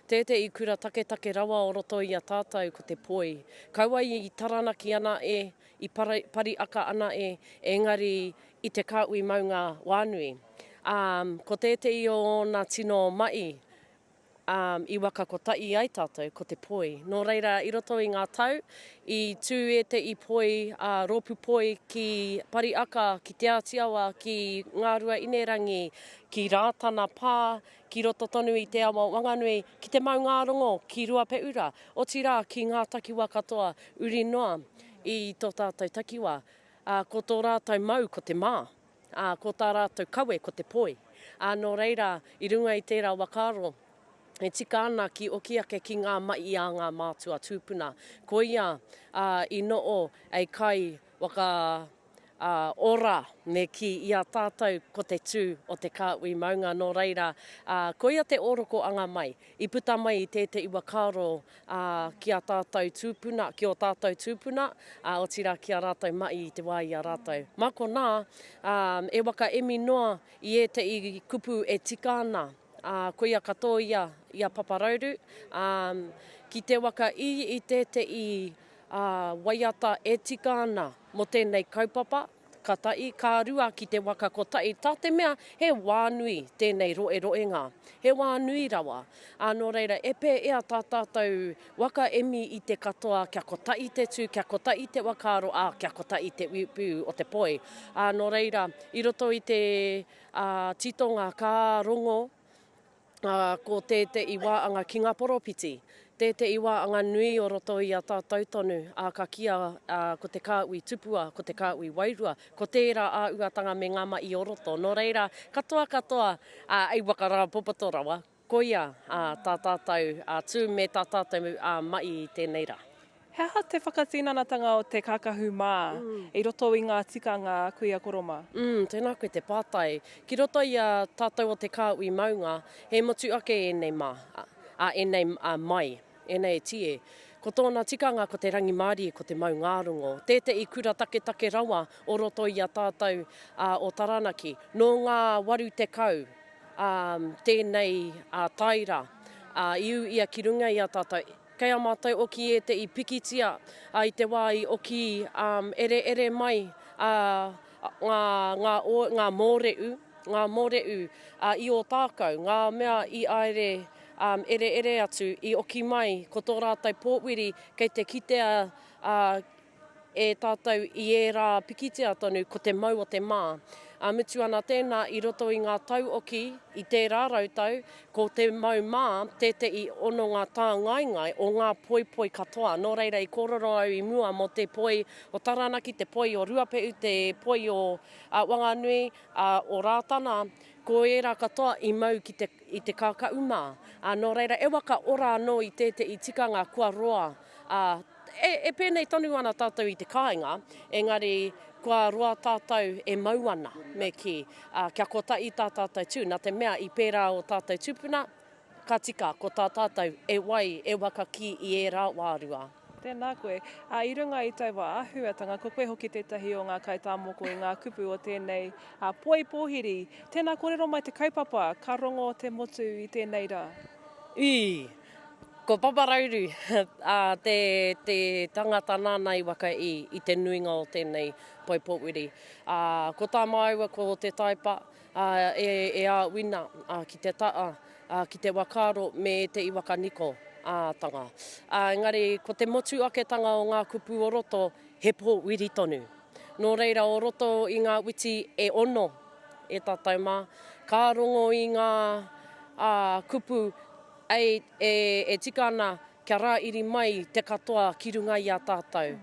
Tētehi kura taketake rawa o roto i a tātou ko te poi. Kaua i Taranaki ana e, i Pari aka ana e, engari i te kāhui maunga wānui. Ā, ko tētehi o ōna tino ma'i, ā, i waka kotahi ai tātou, ko te poi. Nō reira, i roto i ngā tau, i tū ētehi poi, ā, rōpū poi ki Pariaka, ki Te Āti Awa, ki Ngārua Inerangi, ki Rātana Pā, ki roto tonu i te awa o Wanganui, ki te Maungārongo, ki Ruapeura, otirā ki ngā takiwā katoa, uri noa i tō tātou takiwā. Ā, ko tō rātou mau ko te mā. Ā, ko tā rātou kawe ko te poi. Ā, nō reira, i runga i tērā whakaaro, e tika ana ki oki ake ki ngā mahi a ngā mātua tūpuna. Koia, ā, i noo ei kai waka, ā, ora me kī i a tātou ko te tū o te kāhui maunga. Nō reira, ā, koia te ōroko anga mai. I puta mai i tētehi whakaaro, ā, ki a tātou tūpuna, ki ō tātou tūpuna, ā, otirā ki a rātou mahi i te wā i a rātou. Mā konā, ā, e whakaemi noa i ētehi kupu e tika ana, ā, koia ka tōia i a Paparauru, ā, ki te whakaī i tētehi. waiata e tika ana mō tēnei kaupapa, ka tahi, ka rua ki te waka kotahi, tā te mea he wā nui tēnei roeroenga, he wā nui rawa. Ā, nō reira, e pēea tā tātou waka emi i te katoa kia kotahi te tū, kia kotahi te whakaaro, ā, kia kotahi te whiu o te poi. Ā, nō reira, i roto i te titonga ka rongo, ā, ko tētehi wāanga ki ngā poropiti, tētehi wāanga nui o roto i a tātou tonu, ā, ka kīa, ā, ko te kāhui tupua, ko te kāhui wairua, ko tērā āhuatanga me ngā mahi o roto. Nō reira, katoa katoa, ā, ei waka rāpopoto rawa, koia, ā, tā tātou, ā, tū me tā tātou, ā, mahi i tēnei rā. He aha te whakatinanatanga o te kākahu mā i roto i ngā tikanga a kuia koro mā? Mm, tēnā koe te pātai. Ki roto i a tātou o te kāhui maunga, he motu ake ēnei mā, ā, ēnei mai, ēnei tie. Ko tōna tikanga ko te rangimārie, ko te maungārongo. Tētehi kura taketake rawa o roto i a tātou o Taranaki. Nō ngā 80, ā, tēnei taera, ā, i ū ia ki runga i a tātou. Kei a mātou oki ētehi pikitia i te wā i oki ereere mai ngā, ngā, ngā mōreʻu, ngā mōreʻu i Ōtākou, ngā mea i aere ereere atu, i oki mai, ko tō rātou pōwiri kei te kitea e tātou i ērā pikitia tonu ko te mau o te mā. Ā, mutu ana tēnā i roto i ngā tau oki i tērā rautau, ko te mau mā tētehi hononga tāngaengae o ngā poipoi katoa. Nō reira i kōrero au i mua mō te poi o Taranaki, te poi o Ruapehu, te poi o Wanganui, ā, o Rātana, ko ērā katoa i mau ki te, i te kākaʻu mā. Ā, nō reira e waka ora anō i tētehi tikanga kua roa, ā, E, e pēnei tonu ana tātou i te kāinga, engari kua roa tātou e mau ana, me kī, ā, kia kotahi tā tātou tū, nā te mea i pērā ō tātou tūpuna, ka tika, ko tā tātou e wai, e waka ki i ērā wārua. Tēnā koe. Ā, i runga i taua āhuatanga, ko koe hoki tētahi o ngā kaitāmoko i ngā kupu o tēnei, ā, poi pōhiri. Tēnā kōrero mai te kaupapa, ka rongo te motu i tēnei rā. Ī, Ko Papa Rauru te, te tangata nāna i waka i, i te nuinga o tēnei poi pōwiri. Ko tā māua ko te taepa e, e āwina ki te taa, ki te wakaaro me te iwaka niko tanga. Engari ko te motu aketanga o ngā kupu o roto he pōwiri tonu. Nō reira o roto i ngā witi e ono e tātou mā, ka rongo i ngā kupu Ei, e, e tika ana kia rāiri mai te katoa ki runga i a tātou.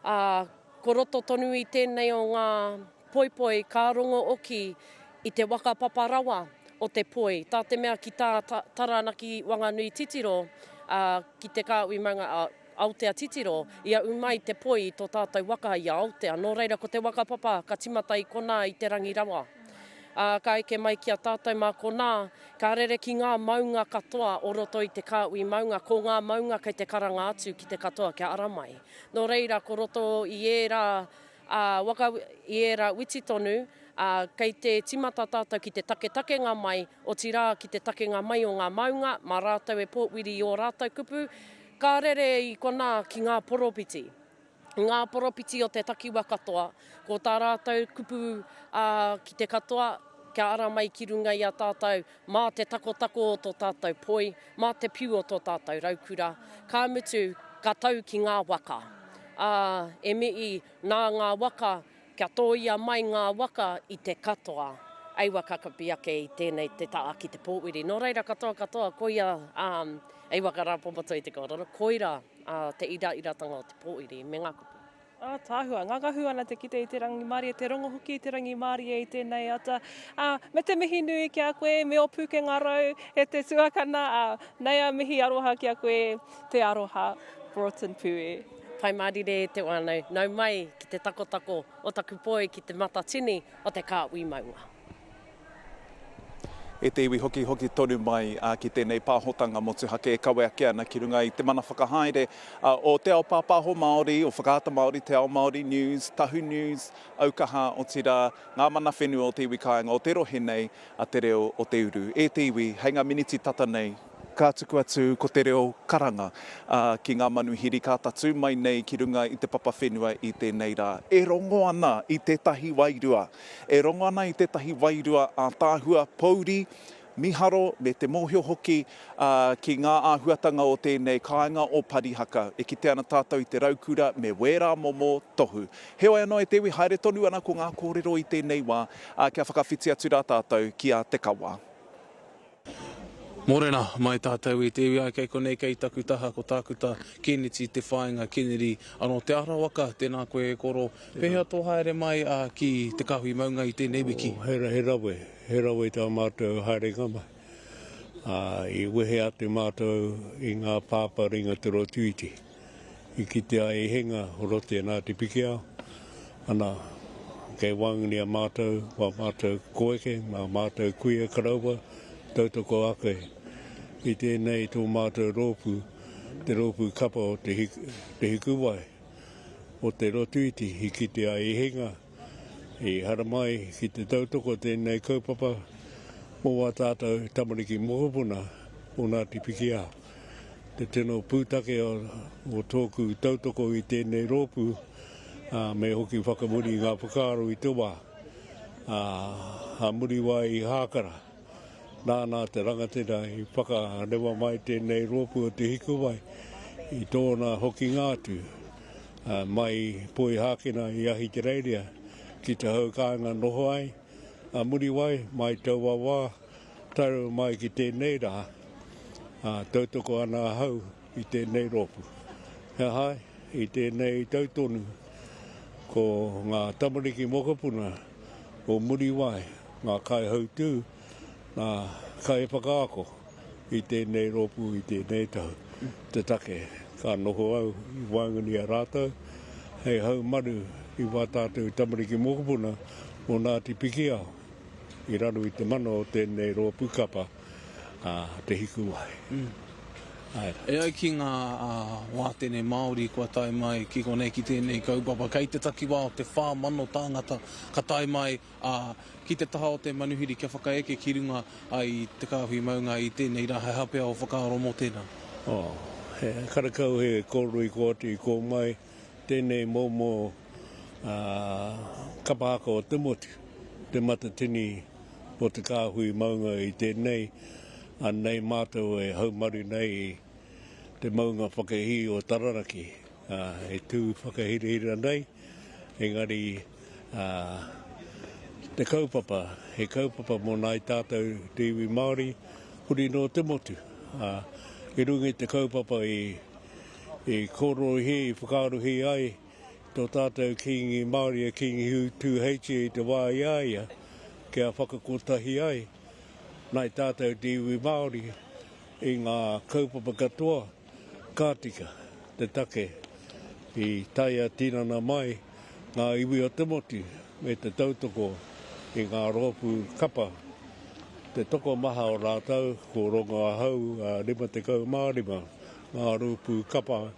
Ā, ko roto tonu i tēnei o ngā poipoi ka rongo oki i te waka papa rawa o te poi, tā te mea ki tā Taranaki Wanganui titiro, ā, ki te kāhui maunga, ā, Aotea titiro, i aʻu mai te poi i tō tātou waka i a Aotea, nō reira ko te waka papa ka timata i konā i te rangi rawa. Ā, ka eke mai ki a tātou mā konā, ka rere ki ngā maunga katoa o roto i te kāhui maunga, ko ngā maunga kei te karanga atu ki te katoa kia ara mai. Nō reira ko roto i ērā ā, waka, i ērā witi tonu, ā, kei te tīmata tātou ki te taketakenga mai, otirā ki te takenga mai o ngā maunga, mā rātou e pōwiri i ō rātou kupu, ka rere i konā ki ngā poropiti. Ngā poropiti o te takiwa katoa, ko tā rātou kupu, ā, ki te katoa, kia ara mai ki runga i a tātou, mā te takotako o tō tātou poi, mā te piu o tō tātou raukura, ka mutu, ka tau ki ngā waka. Ā, e mihi, nā ngā waka, kia tōia mai ngā waka i te katoa, ei waka kapi ake i tēnei te ta'a ki te pōwiri. Nō reira katoa katoa, koia, ā, ei waka rāpopoto i te kōrero, koira, ā, te irairatanga o te pōwiri me ngā kupu. Ātaahua, ngangahū ana te kite i te rangimārie, te rongo hoki i te rangimārie i tēnei ata. Ā, me te mihi nui ki a koe, me ō pūkenga rau, e te tuakana, ā, nei a mihi aroha ki a koe, te aroha, Broughton Pue. Pai mārire e te whānau, nau mai ki te takotako o taku poi ki te matatini o te kāhui maunga. E te iwi hokihoki tonu mai ki tēnei pāhotanga motuhake e kawe ake ana ki runga i te mana whakahaere o Te Ao Pāpāho Māori, o Whakaata Māori, Te Ao Māori News, Tahu News, Aukaha, otirā, ngā mana whenua o te iwi kāinga o te rohe nei a Te Reo o te Uru. E te iwi, hei ngā miniti tata nei. Ka tuku atu ko te reo karanga ki ngā manuhiri ka tatū mai nei ki runga i te papa whenua i tēnei rā. E rongo ana i tētahi wairua. E rongo ana i tētahi wairua ātaahua, pouri, miharo me te mōhio hoki ki ngā āhuatanga o tēnei kāinga o Parihaka. E kite ana tātou i te raukura me wērā momo tohu. Heoi anō e te iwi haere tonu ana ko ngā kōrero i tēnei wā, kia whakawhiti atu rā tātou ki a Te Kawa. Mōrena mai tātou i te iwi ai kei konei kei taku taha ko Tākuta Kēneti Te Whāinga Kennedy anō Te Ara Waka tēnā koe e koro pēhea tō haere mai ki Te Kāhui Maunga i tēnei wiki? Oh, he, he rawe, he rawe tā mātou haerenga mai. Ā, i wehe atu mātou i ngā pāpā ringa te Rotuiti. I kitea ai henga o roto i Ngāti Pikiao, ana, kei waenganui a mātou, wā mātou koeke, ngā mātou kuia koroua, tautoko ake i tēnei tō mātou rōpū, te rōpū kapa o Te Hikuwai, o Te Rotuiti, i kitea ai henga, i haramai ki te tautoko tēnei kaupapa mō wā tātou tamariki mokopuna o Ngāti Pikiao. Te tino pūtake o tōku tautoko i tēnei rōpū, ā, me hoki whakamuri i ngā whakaaro i te wā, ā, a Muriwai i Hākara. Nāna te rangatira i whakarewa mai tēnei rōpū o Te Hikuwai i tōna hokinga atu mai i Poihākena i Ahitereiria ki te hau kāinga noho ai a Muriwai mai taua wā Tae rawa mai ki tēnei rā, ā, tautoko ana ahau i tēnei rōpū. He aha ai? I tēnei tau tonu, ko ngā tamariki mokopuna o Muriwai, ngā kaihautū, ngā kaiwhakaako i tēnei rōpū i tēnei tau. Te take, ka noho au i waenganui i a rātou hei haumaru i wā tātou tamariki mokopuna o Ngāti Pikiao. I raro i te mana o tēnei rōpū kapa a Te Hikuwai. Āe rā. E ai ki ngā wātene Māori kua tae mai ki konei ki tēnei kaupapa, kei te takiwā o te 4,000 tāngata ka tae mai ki te taha o te manuhiri kia whakaeke ki runga i Te Kāhui Maunga i tēnei rā. He aha pea ō whakaaro mō tēnā? Oh, he karekau he kōrero i kō atu i kō mai. Tēnei momo kapa haka o te motu, te matatini o te kāhui maunga i tēnei, anei mātou e haumaru nei i te maunga whakahī o Taranaki, e tū whakahirahira nei, engari te kaupapa, he kaupapa mō nāi tātou te iwi Māori, huri nō te motu, i runga i te kaupapa i I kōrorohia, i whakaarohia ai tō tātou Kīngi Māori a Kīngi Tūheitia i te wā i a ia kia whakakotahi ai nāi tātou te iwi Māori i ngā kaupapa katoa ka tika te take i tae ā-tinana mai ngā iwi o te motu me te tautoko i ngā rōpū kapa te tokomaha o rātou ko rongo ahau 55. Ngā rōpū kapa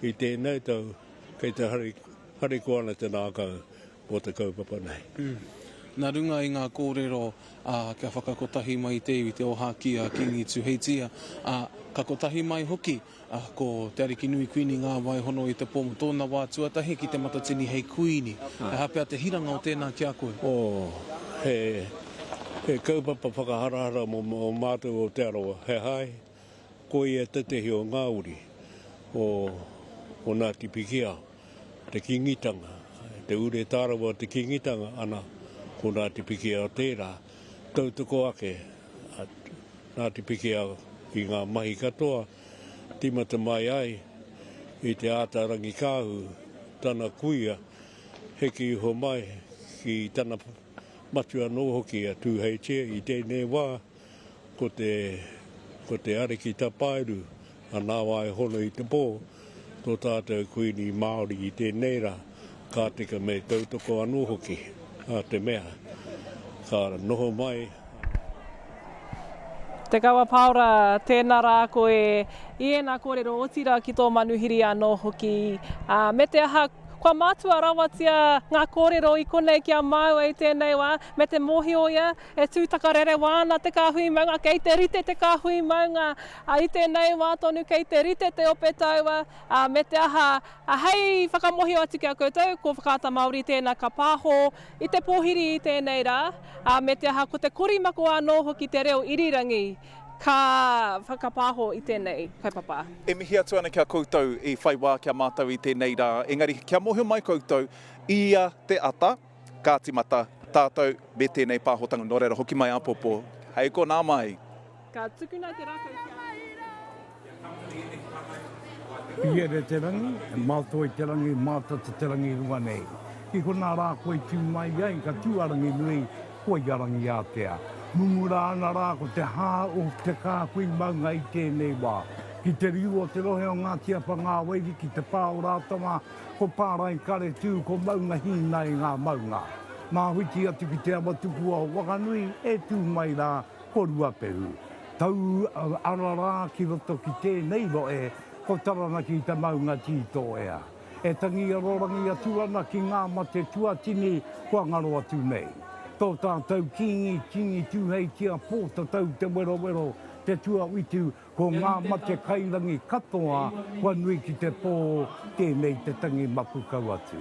i tēnei tau kei te harikoa ana te ngākau mō te kaupapa nei. Nā runga i ngā kōrero kia whakakotahi mai te iwi, te ōhākī a Kīngi Tūheitia, ā, ka kotahi mai hoki ko Te Arikinui Kuini Ngā Waihono i te pō mō tōna wā tuatahi ki Te Matatini hei Kuini. He aha pea te hiranga o tēnā ki a koe? Oh, he, he kaupapa whakaharahara mō mātou o Te Arawa. He aha ai? Ko ia tētehi o ngā uri o o Ngāti Pikiao, te Kīngitanga, te ure tārawa o te Kīngitanga, ana, ko Ngāti Pikiao tērā, tautoko ake a Ngāti Pikiao i ngā mahi katoa, tīmata mai ai i Te Āta-rangikaahu, tana kuia, heke iho mai ki tana matua anō hoki a Tūheitia i tēnei wā, Ko te, ko te Ariki Tapairu, a Nāwai Hono i te Pō, tō tātou Kuini Māori i tēnei rā, ka tika me tautoko anō hoki, a te mea, ka noho mai. Te Kawa Paora, tēnā rā koe i ēnā kōrero, otirā ki tō manuhiri anō hoki. Ā, me te aha, Kua mātua rawatia ngā kōrero i konei ki a māua i tēnei wā, me te mōhio ia, e tū takarerewa ana te kāhui maunga, kei te rite te kāhui maunga, ā, i tēnei wā tonu kei te rite te ope taua, ā, me te aha, ā, hei whakamōhio atu ki a koutou, ko Whakaata Māori tēnā ka pāho i te pōhiri i tēnei rā, ā, me te aha, ko te korimako anō hoki te reo irirangi ka whakapāho i tēnei kaupapa. E mihi atu ana ki a koutou i whai wā ki a mātou i tēnei rā, engari kia mōhio mai koutou, i ia te ata, ka tīmata tātou me tēnei pāhotanga, nō reira hoki mai āpōpō, hei konā mai! Ka tukuna te rākau ki a. Piere te rangi, mātoi te rangi, mātata te rangi runga nei. Ki konā rā koe tū mai ai, ka tū a Ranginui, koia Rangiātea. Mumura ana rā ko te hā o te kāhui maunga i tēnei wā. Ki te riu o te rohe o Ngāti Apa Ngāwairi ki te pā o Rātana, ko Pāraikaretū, ko Maunga Hīnai ngā maunga. Māwhiti atu ki te awa tupua o Wakanui e tū mai rā ko Ruapehu. Tau ara rā ki roto ki tēnei rohe, ko Taranaki te maunga tītōea. E tangi arorangi atu ana ki ngā mate tuatini kua ngaro atu nei. Tō tātou Kīngi, Kīngi Tūheitia Pōtatau Te Werowero, Te Tuawhitu, ko ngā mate kairangi katoa kua nui ki te pō, tēnei te tangi maku kau atu.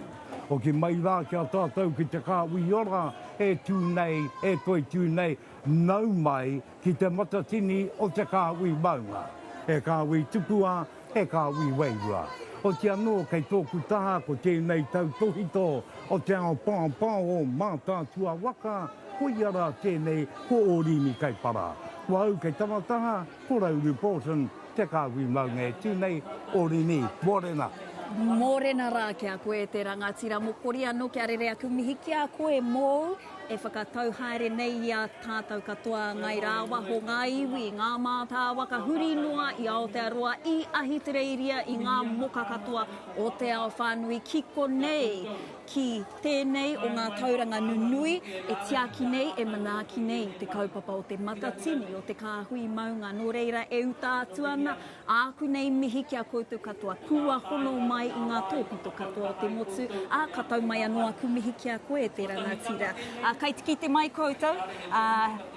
Hoki mai rā ki a tātou ki te kāhui ora e tū nei, e toitū nei, Nau mai ki te matatini o te kāhui maunga, he kāhui tupua, he kāhui wairua. Oti anō kei tōku taha ko tēnei tautōhito o te ao paopao Mātaatua waka, koia rā tēnei ko Ōrini Kaipara. Ko au kei tana taha, ko Rauru Broughton te kāhui maunga e tū nei, Ōrini, mōrena! Mōrena rā ki a koe e te rangatira, mokori anō kia rere aku mihi ki a koe mōu e whakatau haere nei i a tātou katoa, ngai rāwaho, ngā iwi, ngā mātāwaka huri noa i Aotearoa, i Ahitereiria, i ngā moka katoa o te ao whānui ki konei, ki tēnei o ngā tauranga nunui e tiaki nei, e manaaki nei i te kaupapa o Te Matatini, o Te Kāhui Maunga. Nō reira, e uta atu ana Āku nei mihi ki a koutou katoa, kua hono mai i ngā tōpito katoa o te motu, ā, ka tau mai anō aku mihi ki a koe, te rangatira. Ā, kai te kite mai koutou, ā,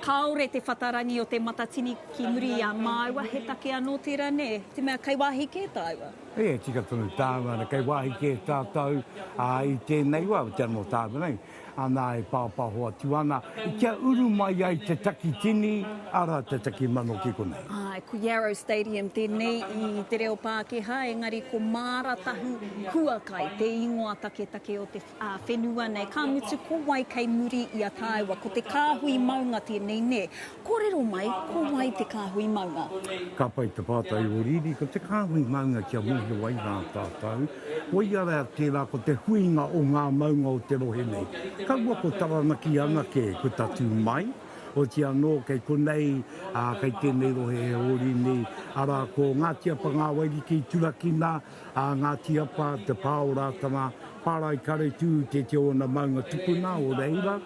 kāore te whatarangi o te Matatini ki muri i a māua, he take anō tērā, nē, te mea kei wāhi kē tāua. E tika tonu tāua, kei wāhi kē tātou, ā, i tēnei wā, te anō tāua nei. Ana e pāpāho atu ana, kia uru mai ai te takitini, arā te takimano ki konei. Āe, ko Yarrow Stadium tēnei i te reo Pākehā, engari ko Māratahu Huakai te ingoa taketake o te whenua nei. Ka mutu, ko wai kei muri i a tāua? Ko te kāhui maunga tēnei, nē? Kōrero mai, ko wai te kāhui maunga? Ka pai te pātai o Riri, ko te kāhui maunga kia mōhio ai rā tātou, koia rā tērā ko te huinga o ngā maunga o te rohe nei. Kaua ko Taranaki anake ko tatū mai, oti anō kei konei, ā, kei tēnei rohe e Ōrini, arā, ko Ngāti Apa ngā Wairiki i turakina, ā, Ngāti Apa, Te Pā o Rātana, Pāraikaretū te te ōna maunga tupuna o reira.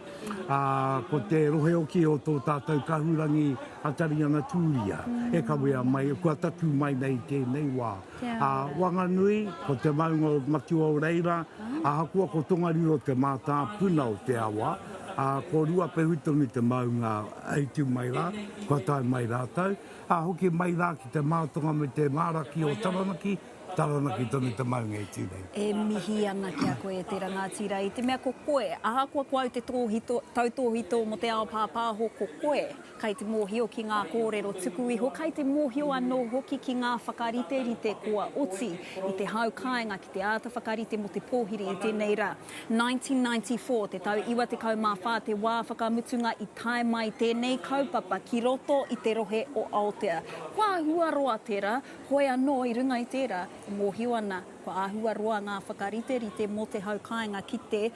Ā, ko te rohe hoki o tō tātou kahurangi a Tariana Tūria e kawea mai, kua tatū mai nei i tēnei wā. Ā, Wanganui, ko te maunga o Matua o reira, ahakoa ko Tongariro te mātāpuna o te awa, ā, ko Ruapehu tonu te maunga i tū mai rā, kua tae mai rātou, ā, hoki mai rā ki te mātonga me te māraki o Taranaki, Taranaki tonu te maunga e tū nei. E mihi ana ki a koe e te rangatira i te mea ko koe, ahakoa ko au te tōhito, tautōhito mō te ao pāpāho, ko koe kai te mōhio ki ngā kōrero tuku iho, kai te mōhio anō hoki ki ngā whakariterite kua oti i te hau kāinga ki te āta whakarite mō te pōhiri i tēnei rā. 1994, te tau 94 te wā whakamutunga i tae mai tēnei kaupapa ki roto i te rohe o Aotea. Kua āhua roa tērā, Hoi anō, i runga i tērā, e mōhio ana, kua āhua roa ngā whakariterite mō te hau kāinga ki te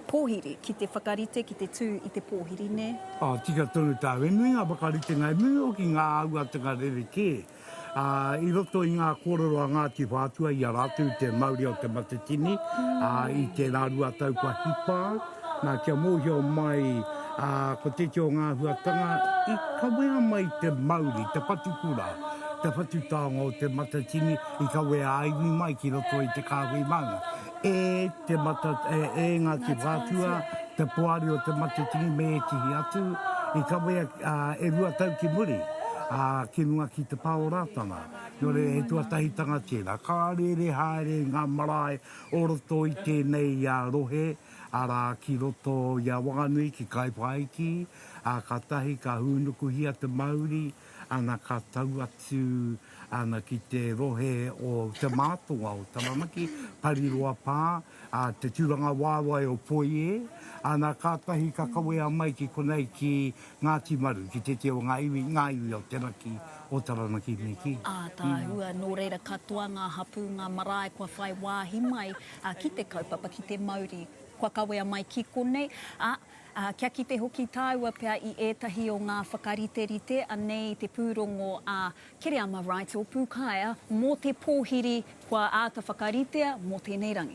pōhiri, ki te whakarite, ki te tū i te pōhiri, nē? Ā, tika tonu tāu. He nui ngā whakaritenga, he nui hoki ngā āhuatanga rerekē, ā, i roto i ngā kōrero a Ngāti Whātua i a rātou te mauri o Te Matatini, ā, i tērā 2 tau kua hipa. Nā, kia mōhio mai, ā, ko tētehi o ngā āhuatanga i kawea mai te mauri, te whatukura, te whatu taonga o Te Matatini i kawea ā-iwi mai ki roto i te kāhui maunga. e te mata, e Ngāti Whātua, te Poari o Te Matatini me ētehi atu, i kawea e rua tau ki muri, ā, ki runga ki Te Pā o Rātana. Nō reira, he tuatahitanga tērā. Ka rere haere ngā marae o roto i tēnei rohe, arā, ki roto i a Wanganui, ki Kaiwhāiti, ā, kātahi ka hūnukuhia te mauri, ana ka tau atu ana ki te rohe o Te Mātonga o Taranaki, Pariroa Pā, ā, te tūrangawaewae o Poiē, ana kātahi ka kawea mai ki konei ki Ngāti Maru, ki tētehi o ngā iwi, ngā iwi o te raki o Taranaki me kī. Ātaahua, nō reira katoa ngā hapū, ngā marae kua whai wāhi mai ki te kaupapa, ki te mauri kua kawea mai ki konei, ā, Ā, kia kite hoki tāua pea i ētahi o ngā whakariterite, anei te pūrongo a Kereama Wright o Pūkaea mō te pōhiri kua āta whakaritea mō tēnei rangi.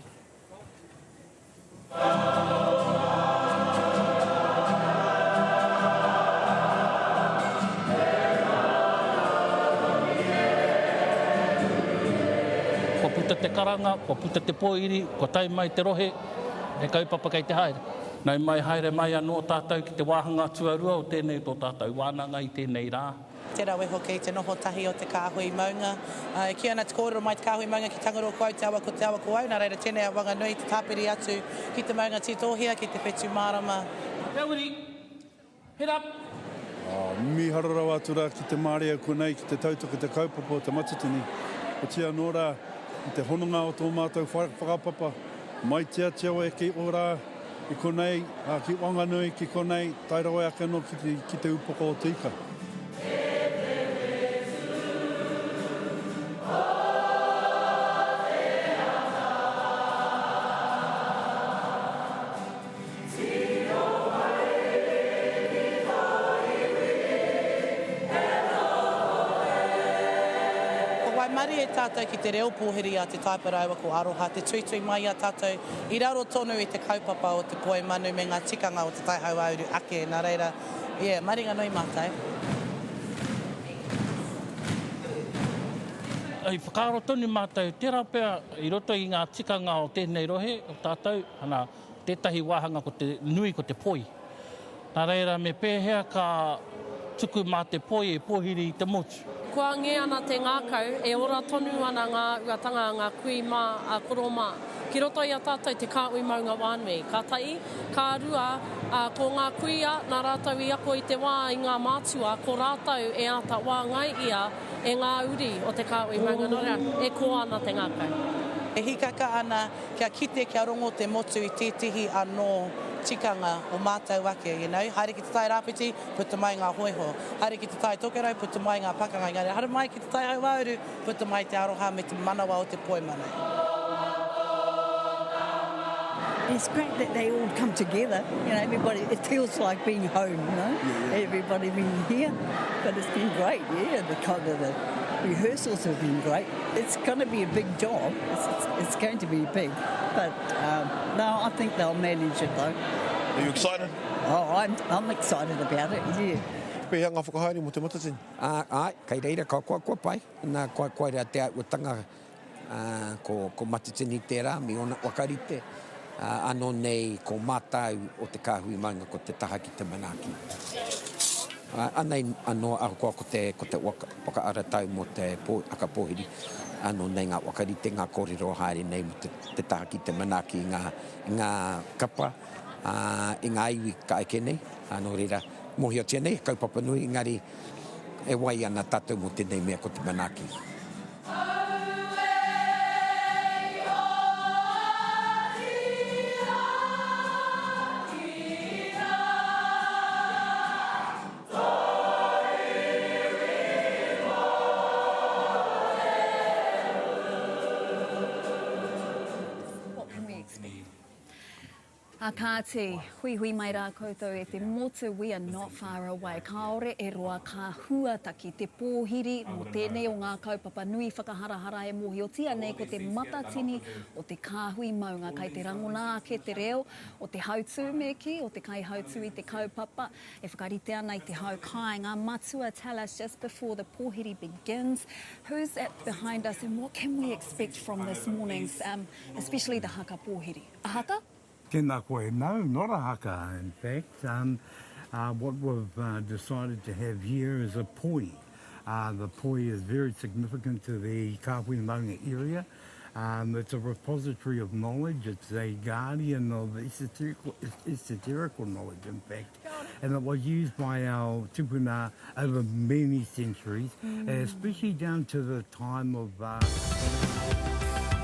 Kua puta te karanga, kua puta te pōhiri, kua tae mai te rohe, he kaupapa kei te haere. Nau mai haere mai anō tātou ki te wāhanga tuarua o tēnei o tō tātou wānanga i tēnei rā. Te rawe hoki te noho tahi o te kāhui maunga. E kī ana te kōrero mai te kāhui maunga ki Tangaroa ko au te awa ko te awa ko au, nā reira tēnei a Wanganui te tāpiri atu ki te maunga Tītōhia, ki te whetū mārama. Te uri, Head up! Mīharo rawa atu rā ki te marea konei ki te tautoko i te kaupapa o Te Matatini. Otiia anō rā, i te hononga o tō mātou whakapapa, mai Te Atiawa eke o rā, i konei, ki Wanganui, ki konei, tae rawa ake anō ki te upoko o te ika. Kua waimarie tātou ki te reo pōhiri a Te Taepa rāua ko Aroha te tuitui mai i a tātou i raro tonu i te kaupapa o te poi manu me ngā tikanga o Te Tai Hauāuru ake, nā reira, yeah, maringanui mātou. I whakaaro tonu mātou, tērā pea i roto i ngā tikanga o tēnei rohe o tātou, ana, Tētahi wāhanga ko te nui ko te poi. Nā reira me pēhea ka tuku mā te poi e pōhiri i te motu? Kua ngē ana te ngākau, e ora tonu ana ngā uatanga a ngā kui mā, a koro mā. Ki roto i a tātou te kāhui maunga wānui. Ka tahi, ka rua, ā, ko ngā kuia, nā rātou i ako i te wā i ngā mātua, ko rātou e āta wāngai ia e ngā uri o te kāhui maunga. Nō reira, e koa ana te ngākau. E hikaka ana Kia kite, kia rongo te motu i tētehi anō tikanga o mātou ake, you know. Haere ki te Tai Rāwhiti, puta mai ngā hōiho. Haere ki te Tai Tokerau, puta mai ngā pakanga. Engari haere mai ki te Tai Hauāuru, puta mai te aroha me te manawa o te poimana. It's great that they all come together, you know, everybody, it feels like being home, you know, yeah, yeah. everybody being here, but it's been great, yeah, the kind of the rehearsals have been great. It's going to be a big job, it's, it's, it's going to be big, but um, no, I think they'll manage it though. Are you excited? Oh, I'm, I'm excited about it, yeah. Pēhea ngā whakahaere mō Te Matatini? Ā, āe, kei reira ka koa, kua pai. Nā, kua, koira te āhuatanga, ā, ko, ko Matatini tērā me ōna whakarite, ā, anō nei ko mātau o te kāhui maunga ko te taha ki te manaaki. Ā, anei anō ahakoa ko te, ko te waka, waka aratau mō te pō, aka pōhiri, anō nei ngā whakarite, ngā kōrero haere nei mō te, te taha ki te manaaki i ngā, i ngā kapa, ā, i ngā iwi ka eke nei. Ā, nō reira, mōhiotia nei he kaupapa nui, engari e wai ana tātou mō tēnei mea ko te manaaki. What can we expect? A kāti, huihui mai rā koutou e te motu, we are not far away. Kāore e roa ka huataki te pōhiri mō tēnei o ngā kaupapa nui whakaharahara e mōhiotia nei ko te matatini o te kāhui maunga kai te rangona ake te reo o te hautū me kī, o te kaihautū i te kaupapa e whakarite ana i te hau kāinga. Matua, tell us just before the pōhiri begins, who's at behind us and what can we expect from this morning's, um, especially the haka pōhiri? A haka? Tēnā koe. No, not a haka, in fact. Um, uh, what we've uh, decided to have here is a poi. Uh, the poi is very significant to the Kāhui Maunga area. Um, it's a repository of knowledge. It's a guardian of esoterical, esoterical knowledge, in fact. And it was used by our tupuna over many centuries, mm. especially down to the time of... Uh...